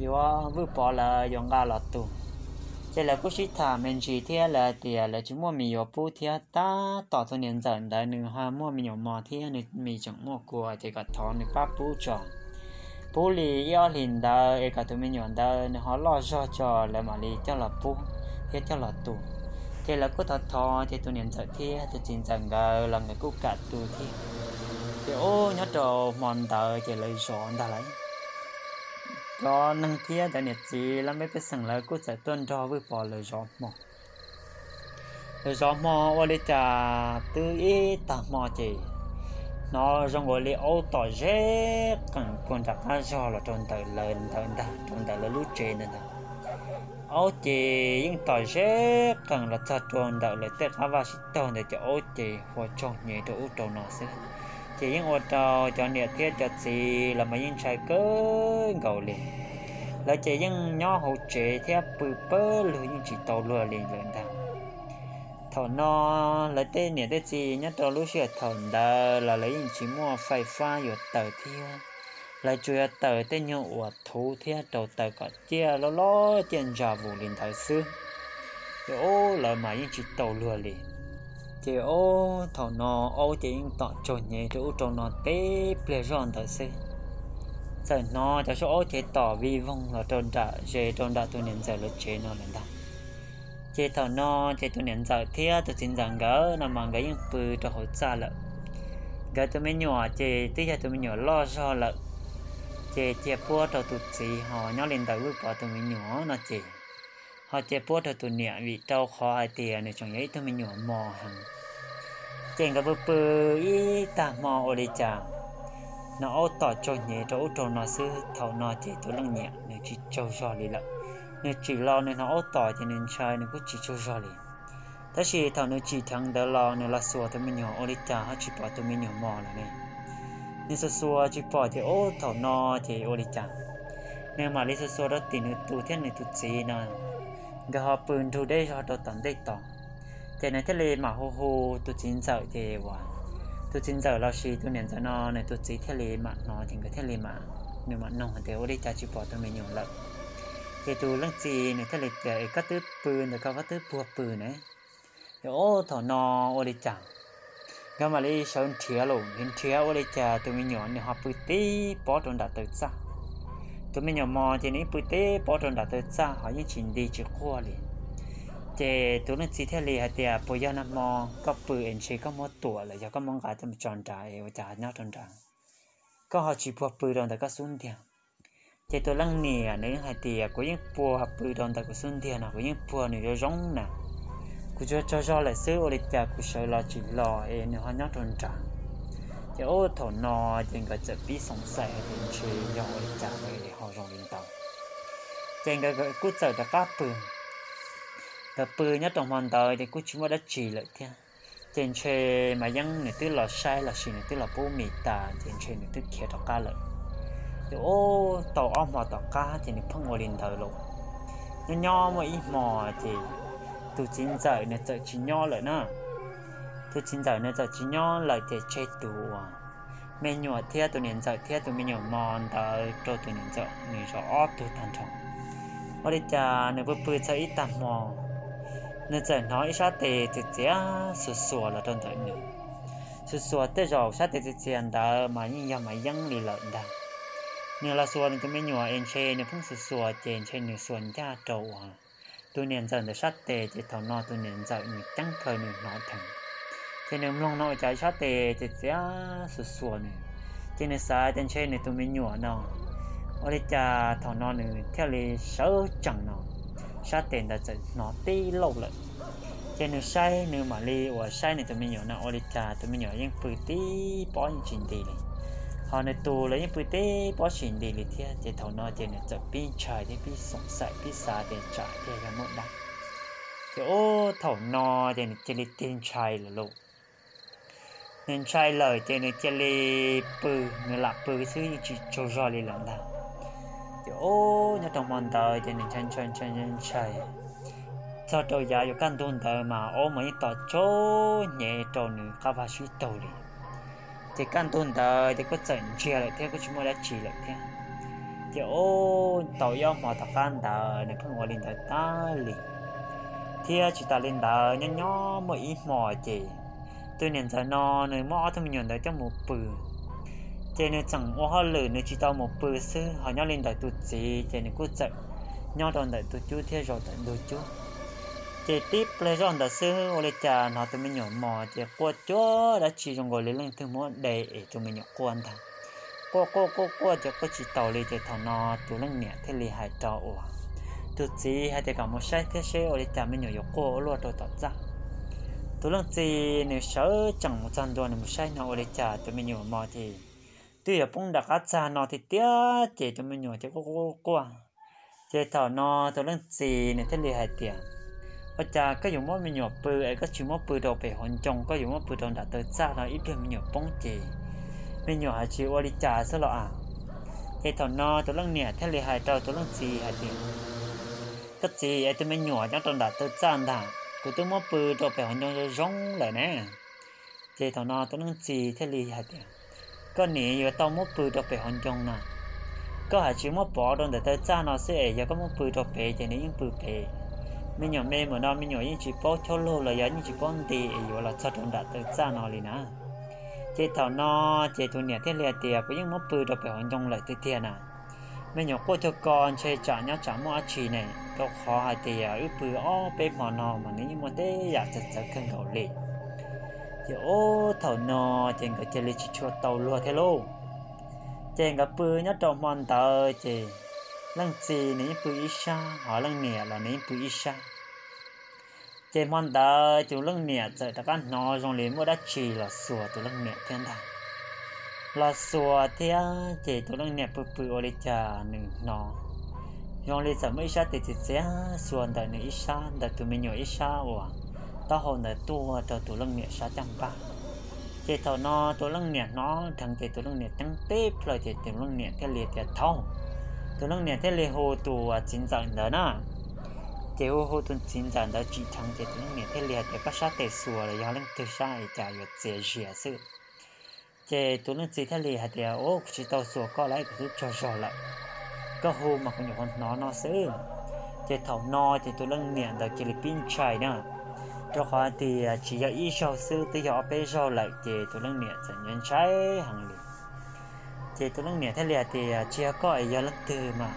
yuav Vwj Pov lawv yuav nqa los tu. Ces lawv kuj sib tham me ntsis thiab lawv hais tias lawv tsis muaj mis yuav pub thiab, tab tom tus niam ntxawm ntawd nws ho muaj me nyuam mos thiab nws mis tseem muaj kua, ces kom thov nws pab pub tso. Pub li ib ob hlis ntawd es kom tus me nyuam ntawd nws ho loj zog tso lawv mam li coj los pub thiab coj los tu. Ces lawv kuj thov thov ces tus niam ntxawm thiab tus txiv ntxawm nkawd los nkawd kuj kam tu thiab. Ces ub nyob rau hmo ntawd ces lawv zov ntag lawm. Cov neeg thiab cov niam txiv laj mej pej xeem lawv kuj txawm tuaj nrog Vwj Pov lawv zov hmo. Lawv zov hmo ua li cas twb ib tag hmo ces hnov zoo nkaus li aub tom zeb qees puag nram qab zog los rau ntawm lawv ntawd ntag, rau ntawm lawv lub tsev ntawd ntag. Aub ces yeej tom zeb qees los txog rau ntawm lawv tej qab vaj sib taug ntawd ces aub ces ua tsaug hnyev rau ub rau no xwb. Ces yeej ua rau cov niam thiab cov txiv los mas yeej ntshai kawg nkaus li. Lawv ces yeej nyob hauv tsev thiab pw pawg lug yeej tsis tau luag li lawm ntag. Thaum no lawv tej niam tej txiv nyob rau lub sij hawm thaum ntawd los lawv yeej tsis muaj fais fab yuav taws thiab. Lawv tsuas yuav taws tej nyuag uas thuv thiab rau taws kom ciaj loj loj ciaj ntsa vus li ntawd xwb. Ces ub lawv mas yeej tsis tau luag li. Ces ub thaum no aub ces yeej tom tsaug hnyev rau ub rau no teb pliag zoj ntawd xwb. Txawm hnov cov suab aub ces tom vij voog los rau nram ze rau nram tus niam ntxawm lawv tsev no lawm ntag. Ces thaum no ces tus niam ntxawm thiab tus txiv ntxawm nkawd no mas nkawd yeej pw rau hauv txaj lawm. Nkawd tus me nyuam ces twb yog tus me nyuam loj zog lawm, ces cia puab rau tus txiv ho nyob li ntawm Vwj Pov tus me nyuam no ces ho cia puab rau tus niam vim rau qhov hais tias nws tseem yog ib tug me nyuam mos heev. Ces nkawd pw pw ib tag hmo ua li cas hnov aub tom tsaug hnyev rau ub rau no xwb. Thaum no ces tus leej niam nws tsis tsaug zog li lawm. Nws tsim los nws hnov aub tom ces nws ntshai nws kuj tsis tsaug zog li. Tab sis thaum nws tsim dheev ntawd los nws los xuas tus me nyuam ua li cas ho tsis pom tus me nyuam mos lawm ne. Nws xuas xuas tsis pom ces ub thaum no ces ua li cas nws mam li xuas xuas rau tim nws tus thiab nws tus txiv no, nkawd ho pw nrug deb zog rau tom ntej tos. Ces nws thiaj li mam hu hu tus txiv ntxawm ces uas tus txiv ntxawm los sis tus niam ntxawm no nws tus txiv thiaj li mam hnov ces nkawd thiaj li mam, nws mam noog hais tias ua li cas tsis pom tus me nyuam lawm. Ces tus leej txiv nws thiaj li tias es koj twb pw ntawm koj, koj twb puag pw ne. Ces ub thaum no ua li cas nkawd mam li sawv nrhiav los nrhiav ua li cas tus me nyuam nws ho pw tib pob rau nram taw txaj. Tus me nyuam mos ces nws yeej pw tib pob rau nram taw txaj ho yeej tsis nti tsis quaj li. Ces tus leej txiv thiaj li hais tias puas yog nag hmo koj pw es ntshe koj muab tuam los yog koj muab nqa coj mus tso nrad es ua cas nyob rau nrad, koj ho tsis puag pw rau ntawm koj xub ntiag. Ces tus leej niam nws yeej hais tias kuv yeej puag pw rau ntawm kuv xub ntiag no, kuv yeej puag nws zoo zoo na. Kuv tsuas tsaug zog lawm xwb ua li cas kuv sawv los tsis los es nws ho nyob rau nrad. Ces ub thaum no ces nkawd txawm pib xoom xaim hais tias ntshe yog ua li cas ho zoo li ntawd. Ces nkawd kuj txawm rov qab pw. Nkawd pw nyob rau hmo ntawd ces kuj tsis muaj dab tsi lawm thiab. Ces ntshe Maiv Yeeb nws twb los saib los sis nws twb los pub mis tas ces ntshe nws twb khiav rov qab lawm. Ces ub tau ob hmo tom qab ces nws pheej ua li ntawd los. Nyob nyob muaj ib hmo ces tus txiv ntxawm nws txawm tsis nyob lawm na. Tus txiv ntxawm nws txawm tsis nyob lawm ces tseg tus uas me nyuam thiab tus niam ntxawm thiab tus me nyuam mos ntawd rau tus niam ntxawm nws zov ob tug tag nrho. Ua li cas nws pw pw txog ib tag hmo, nws txawm hnov ib sab tes txias txias xuas xuas los rau ntawm nws. Xuas xuas tej zaum sab tes txias txias ntawd mas yeej yog Maiv Yeeb li lawm ntag. Nws los xuas nws tus me nyuam es ntshe nws pheej xuas xuas ces ntshe nws xuas ncaj rau uas tus niam ntxawm ntawd sab tes ces thaum no tus niam ntxawm nws ceeb kawg nws hnov dheev. Ces nws mloog no ua cas sab tes txias txias xuas xuas nws, ces nws xav tias ntshe nws tus me nyuam no. Ua li cas thaum no nws thiaj li sawv tsees no, sab tes ntawd txawm hnov tib lauj lawm. Ces nws saib nws mam li uas saib nws tus me nyuam no ua li cas tus me nyuam yeej pw tib pob yeej tsis nti li. Ho nws tus los yeej pw tib pob tsis nti li thiab ces thaum no ces nws txawm pib ntshai thiab pib xoom xaim pib xav tias tsam thiaj yog muaj dab. Ces ub thaum no ces nws cia li tig ntshai lawm lauj. Nws ntshai lawm ces nws cia li pw, nws lam pw xwb yeej tsis tsaug zog li lawm ntag. Ces ub nyob rau hmo ntawd ces nws ntshai ntshai ntshai ntshai tog rau yav yuav kaj ntug ntawd mas ob mas yeej tos tsaug hnyev rau nws qab vaj sib taug li. Ces kaj ntug ntawd ces kuj txawm ntsiag lawm thiab kuj tsis muaj dab tsi lawm thiab. Ces ub tau ib ob hmo tom qab ntawd nws pheej ua li ntawd tas li. Thiab tsis tas li ntawd nyob nyob muaj ib hmo ces tus niam ntxawm no nws muab ob tug me nyuam ntawd coj mus pw. Ces nws tseem ua hauj lwm nws tsis tau mus pw xwb, ho nyob li ntawm tus txiv ces nws kuj txawm nyob rau ntawm tus cub thiab zov ntawm ntug cub. Ces tib pliag zoj ntawd xwb ua li cas hnov tus me nyuam mos ces quaj cuag dab tsi zoo nkaus li leej twg muab de es tus me nyuam quaj ntag. Quaj quaj quaj quaj ces quaj tsis taus li ces thaum no tus leej niam thiaj li hais rau uas tus txiv hais tias kom mus saib thiab seb ua li cas me nyuam yuav quaj ua luaj rau tom txaj. Tus leej txiv nws sawv tsees mus txog ntua nws mus saib no ua li cas tus me nyuam mos ces twb yuav poob nram qab txag no tiag tiag ces tus me nyuam ces quaj quaj quaj. Ces thaum no tus leej txiv nws thiaj li hais tias, ua cas koj yuav muab me nyuam pw es koj tsis muab pw rau pem hauv ncoo, koj yuav muab pw rau nram taw txaj no ib pliag me nyuam poob ces me nyuam hais tsis ua li cas xwb los as. Ces thaum no tus leej niam thiaj li hais rau tus leej txiv hais tias, koj txiv es tus me nyuam nyob rau nram taw txaj ntag, kuv twb muab pw rau pem hauv ncoo zoo zoo lawm ne. Ces thaum no tus leej txiv thiaj li hais tias, koj niam yuav tau muab pw rau pem hauv ncoo na. Koj hais tsis muab pov rau ntawm taw txaj no xwb es yog koj muab pw rau pem ces nws yeej pw pem. Me nyuam me mus no me nyuam yeej tsis paub chob lug los yog yeej tsis paub nti es yuav los txog rau nram taw txaj no li na. Ces thaum no ces tus niam thiaj li hais tias, kuv yeej muab pw rau pem hauv ncoo lawm tiag tiag na. Me nyuam quaj cuag ko ntshe tsam nyob tsam muaj dab tsi ne, rau qhov hais tias wb pw ob peb hmo no mas nws yeej muaj tej yam txawv txawv kawg nkaus li. Ces ub thaum no ces nkawd cia li tsis tshua tau luag thiab lauj. Ces nkawd pw nyob rau hmo ntawd ces leej txiv nws yeej pw ib sab, ho leej niam los nws yeej pw ib sab. Ces hmo ntawd tus leej niam txawm rov qab hnov zoo li muaj dab tsi los xuas tus leej niam thiab ntag. Los xuas thiab ces tus leej niam pw pw ua li cas nws hnov zoo li txawm muaj ib sab tes txiv txiav xuas ntawm nws ib sab, ntawm tus me nyuam ib sab uas taub hau ntawd tuaj rau tus leej niam sab caj npab. Ces thaum no tus leej niam hnov dheev ces tus leej niam ceeb teb plaws ces tus leej niam thiaj li tias thaub. Tus leej niam thiaj li hu tus txiv ntxawm ntawd na. Ces hu hu tus txiv ntxawm ntawd tsim dheev ces tus leej niam thiaj li hais tias koj sab tes xuas los yog leej twg sab es cas yuav txias zias xwb. Ces tus leej txiv thiaj li hais tias, ub, kuv tsis tau xuas koj lawm, kuv twb tsaug zog lawm. Koj hu mas kuv nyuam qhuav hnov no xwb. Ces thaum no ces tus leej niam ntawd cia li pib ntshai na, rau qhov tias tsis yog ib zaug xwb, twb yog ob peb zaug lawm ces tus leej niam txawm ntshai heev li. Ces tus leej niam thiaj li hais tias tsis yog koj es yog leej twg mas.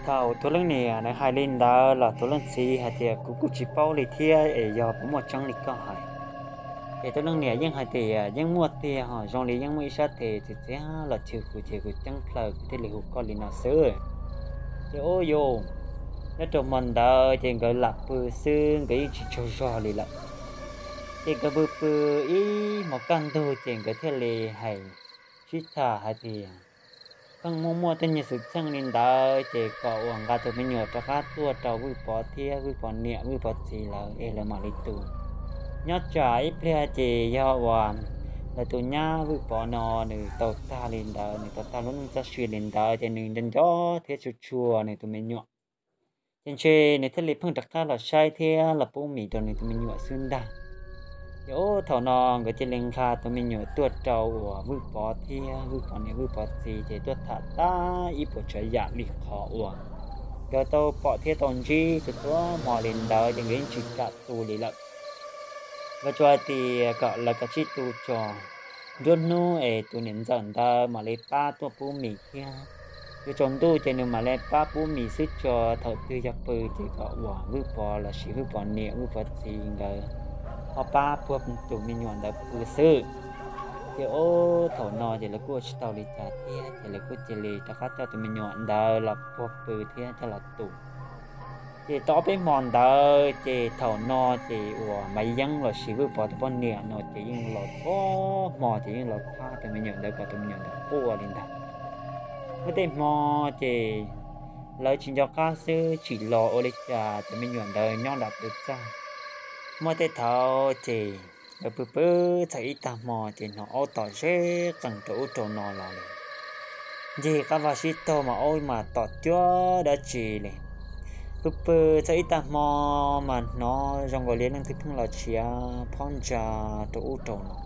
Thaum tus leej niam nws hais li ntawd los tus leej txiv hais tias kuv kuj tsis paub li thiab es yog puas muaj tseeb li koj hais. Ces tus leej niam yeej hais tias yeej muaj tiag, ho zoo li yeej muaj ib sab tes txiv txiav los chwv kuv ces kuv ceeb plaws kuv thiaj li hu koj li no xwb. Ces ub yuj, nyob rau hmo ntawd ces nkawd lam pw xwb nkawd yeej tsis tsaug zog li lawm. Ces nkawd pw pw ib hmos kaj ntug ces nkawd thiaj li hais sib tham hais tias pheej muaj muaj tej nyuag xwm txheej li ntawd ces kom uas nqa tus me nyuam rov qab tuaj rau Vwj Pov thiab Vwj Pov niam Vwj Pov txiv lawv es lawv mam li tu. Nyob tsam ib pliag ces yog uas lawv tus nyab Vwj Pov no nws tau tag li ntawd, nws tau tag lub neej txoj sia li ntawd ces nws nco nco thiab tshua tshua nws tus me nyuam. Ces ntshe nws thiaj li pheej rov qab los saib thiab los pub mis rau nws tus me nyuam xwb ntag. Ces ub thaum no nkawd cia li nqa tus me nyuam tuaj rau uas Vwj Pov thiab Vwj Pov niam Vwj Pov txiv ces tuaj tham tag ib puas tsav yam li qhov uas nkawd tau pom thiab tau ntsib txhua txhua hmo li ntawd ces nkawd yeej tsis kam tu li lawm. Nkawd tsuas hais tias kom lawv kav tsij tu tso, nruab hnub es tus niam ntxawm ntawd mam li pab tuaj pub mis thiab. Yuav tsaus ntuj ces nws mam li pab pub mis xwb tso, thaum twg yog pw ces kom uas Vwj Pov lossis Vwj Pov niam Vwj Pov txiv nkawd ho pab puag tus me nyuam ntawd pw xwb. Ces ub thaum no ces lawv kuj ua tsis tau li cas thiab ces lawv kuj cia li rov qab coj tus me nyuam ntawd los puag pw thiab coj los tu. Ces tau ob peb hmo ntawd ces thaum no ces uas Maiv Yeeb lossis Vwj Pov tus poj niam no ces yeej los txhua hmo ces yeej los thab tus me nyuam ntawd kom tus me nyuam ntawd quaj li ntag. Muaj tej hmo ces lawv tsis nco qab xwb tsim los ua li cas tus me nyuam ntawd nyob nram taw txaj. Muaj tej thaum ces lawv pw pw txog ib tag hmo ces hnov aub tom zeb qees rau ub rau no los li. Ncig qab vaj sib taug mas aub mas tom cuag dab tsi li. Pw pw txog ib tag hmo mas hnov zoo nkaus li leej twg pheej los tshiav phab ntsa rau ub rau no.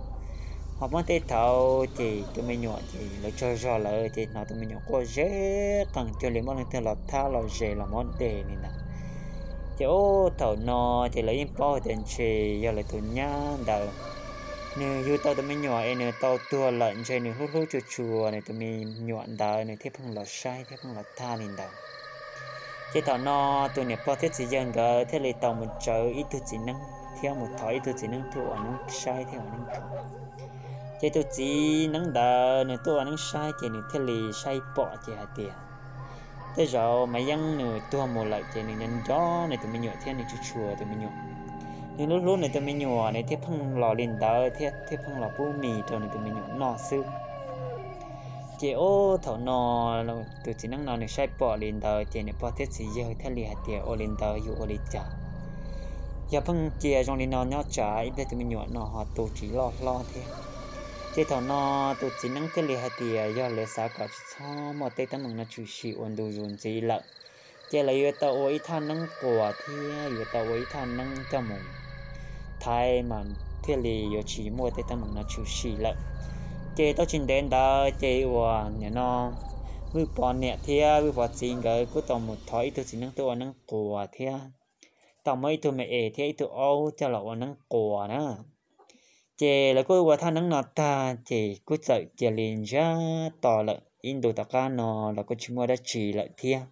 Ho muaj tej thaum ces tus me nyuam ces lawv tsaug zog lawm ces hnov tus me nyuam quaj zeb qees cuag li muaj leej twg los thab los zes los muab de li ntawd. Ces ub thaum no ces lawv yeej paub hais tias ntshe yog lawv tus nyab ntawd, nws yug tau tus me nyuam es nws tau tuag lawm ntshe nws hlub hlub tshua tshua nws tus me nyuam ntawd nws thiaj pheej los saib thiab pheej los thab li ntawd. Ces thaum no tus niam pog thiab txiv yawg nkawd thiaj li tau mus tsawv ib tug txiv neeb thiab mus thov ib tug txiv neeb tuaj ua neeb saib thiab ua neeb kho. Ces tus txiv neeb ntawd nws tuaj ua neeb saib ces nws thiaj li saib pom ces hais tias tej zaum Maiv Yeeb nws tuag mus lawm ces nws nco nco nws tus me nyuam thiab nws tshua tshua tus me nyuam. Nws hlub hlub nws tus me nyuam nws thiaj pheej los li ntawd thiab thiaj pheej los pub mis rau nws tus me nyuam noj xwb. Ces ub thaum no tus txiv neeb no nws saib pom li ntawd ces niam pog thiab txiv yawg thiaj li hais tias ua li ntawd yuav ua li cas, yog pheej cia zoo li no nyob tsam ib pliag tus me nyuam no ho tu tsis loj hlob thiab. Ces thaum no tus txiv neeb thiaj li hais tias yog lawv xav kom tsis txhob muaj tej teeb meem no tshwm sim ua ntu zus ntxiv lawm, ces lawv yuav tau ua ib thaj neeb quas thiab yuav tau ua ib thaj neeb coj mus thaiv mas thiaj li yuav tsis muaj tej teeb meem no tshwm sim lawm. Ces tau tsis ntev ntawd ces uas nim no Vwj Pov niam thiab Vwj Pov txiv nkawd kuj tau mus thov ib tug txiv neeb tuaj ua neeb quas thiab tau muab ib tug me es thiab ib tug aub coj los ua neeb quas na. Ces lawv kuj ua thaj neeb no tag ces kuj txawm cia li ntsiag to lawm, ib ntu tom qab no los kuj tsis muaj dab tsi lawm thiab.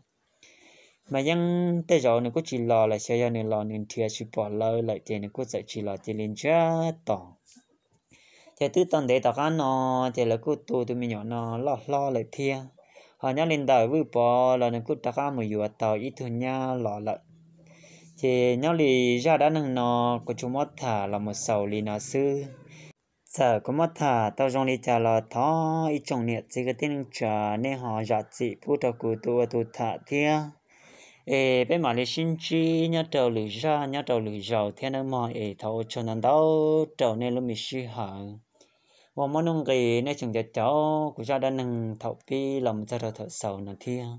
Mas yeej tej zaum nws kuj tsis los lawm, xyov yog nws los nws nrhiav tsis pom lawv lawm ces nws kuj txawm tsis los cia li ntsiag to. Ces twb tau ntev tom qab no ces lawv kuj tu tus me nyuam no loj hlob lawm thiab. Ho nyob li ntawm Vwj Pov los nws kuj rov qab mus yuav tau ib tug nyab los lawm. Ces nyob li zaj dab neeg no kuv tsuas muab tham los mus xaus li no xwb. Txawm kuv muab tham tau zoo li cas los thov ib tsoom niam txiv kwv tij neej tsa nej ho zam txim pub rau kuv tus ua tus tham thiab. Es peb mam li sib ntsib nyob rau lwm zaj nyob rau lwm zaus thiab nawb mog, es thov ua tsaug ntau ntau rau nej lub me sij hawm uas muaj nuj nqis nej tseem caum caum kuv zaj dab neeg thaum pib los mus txog rau thaum xaus no thiab.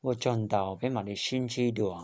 Ua tsaug ntau, peb mam li sib ntsib dua.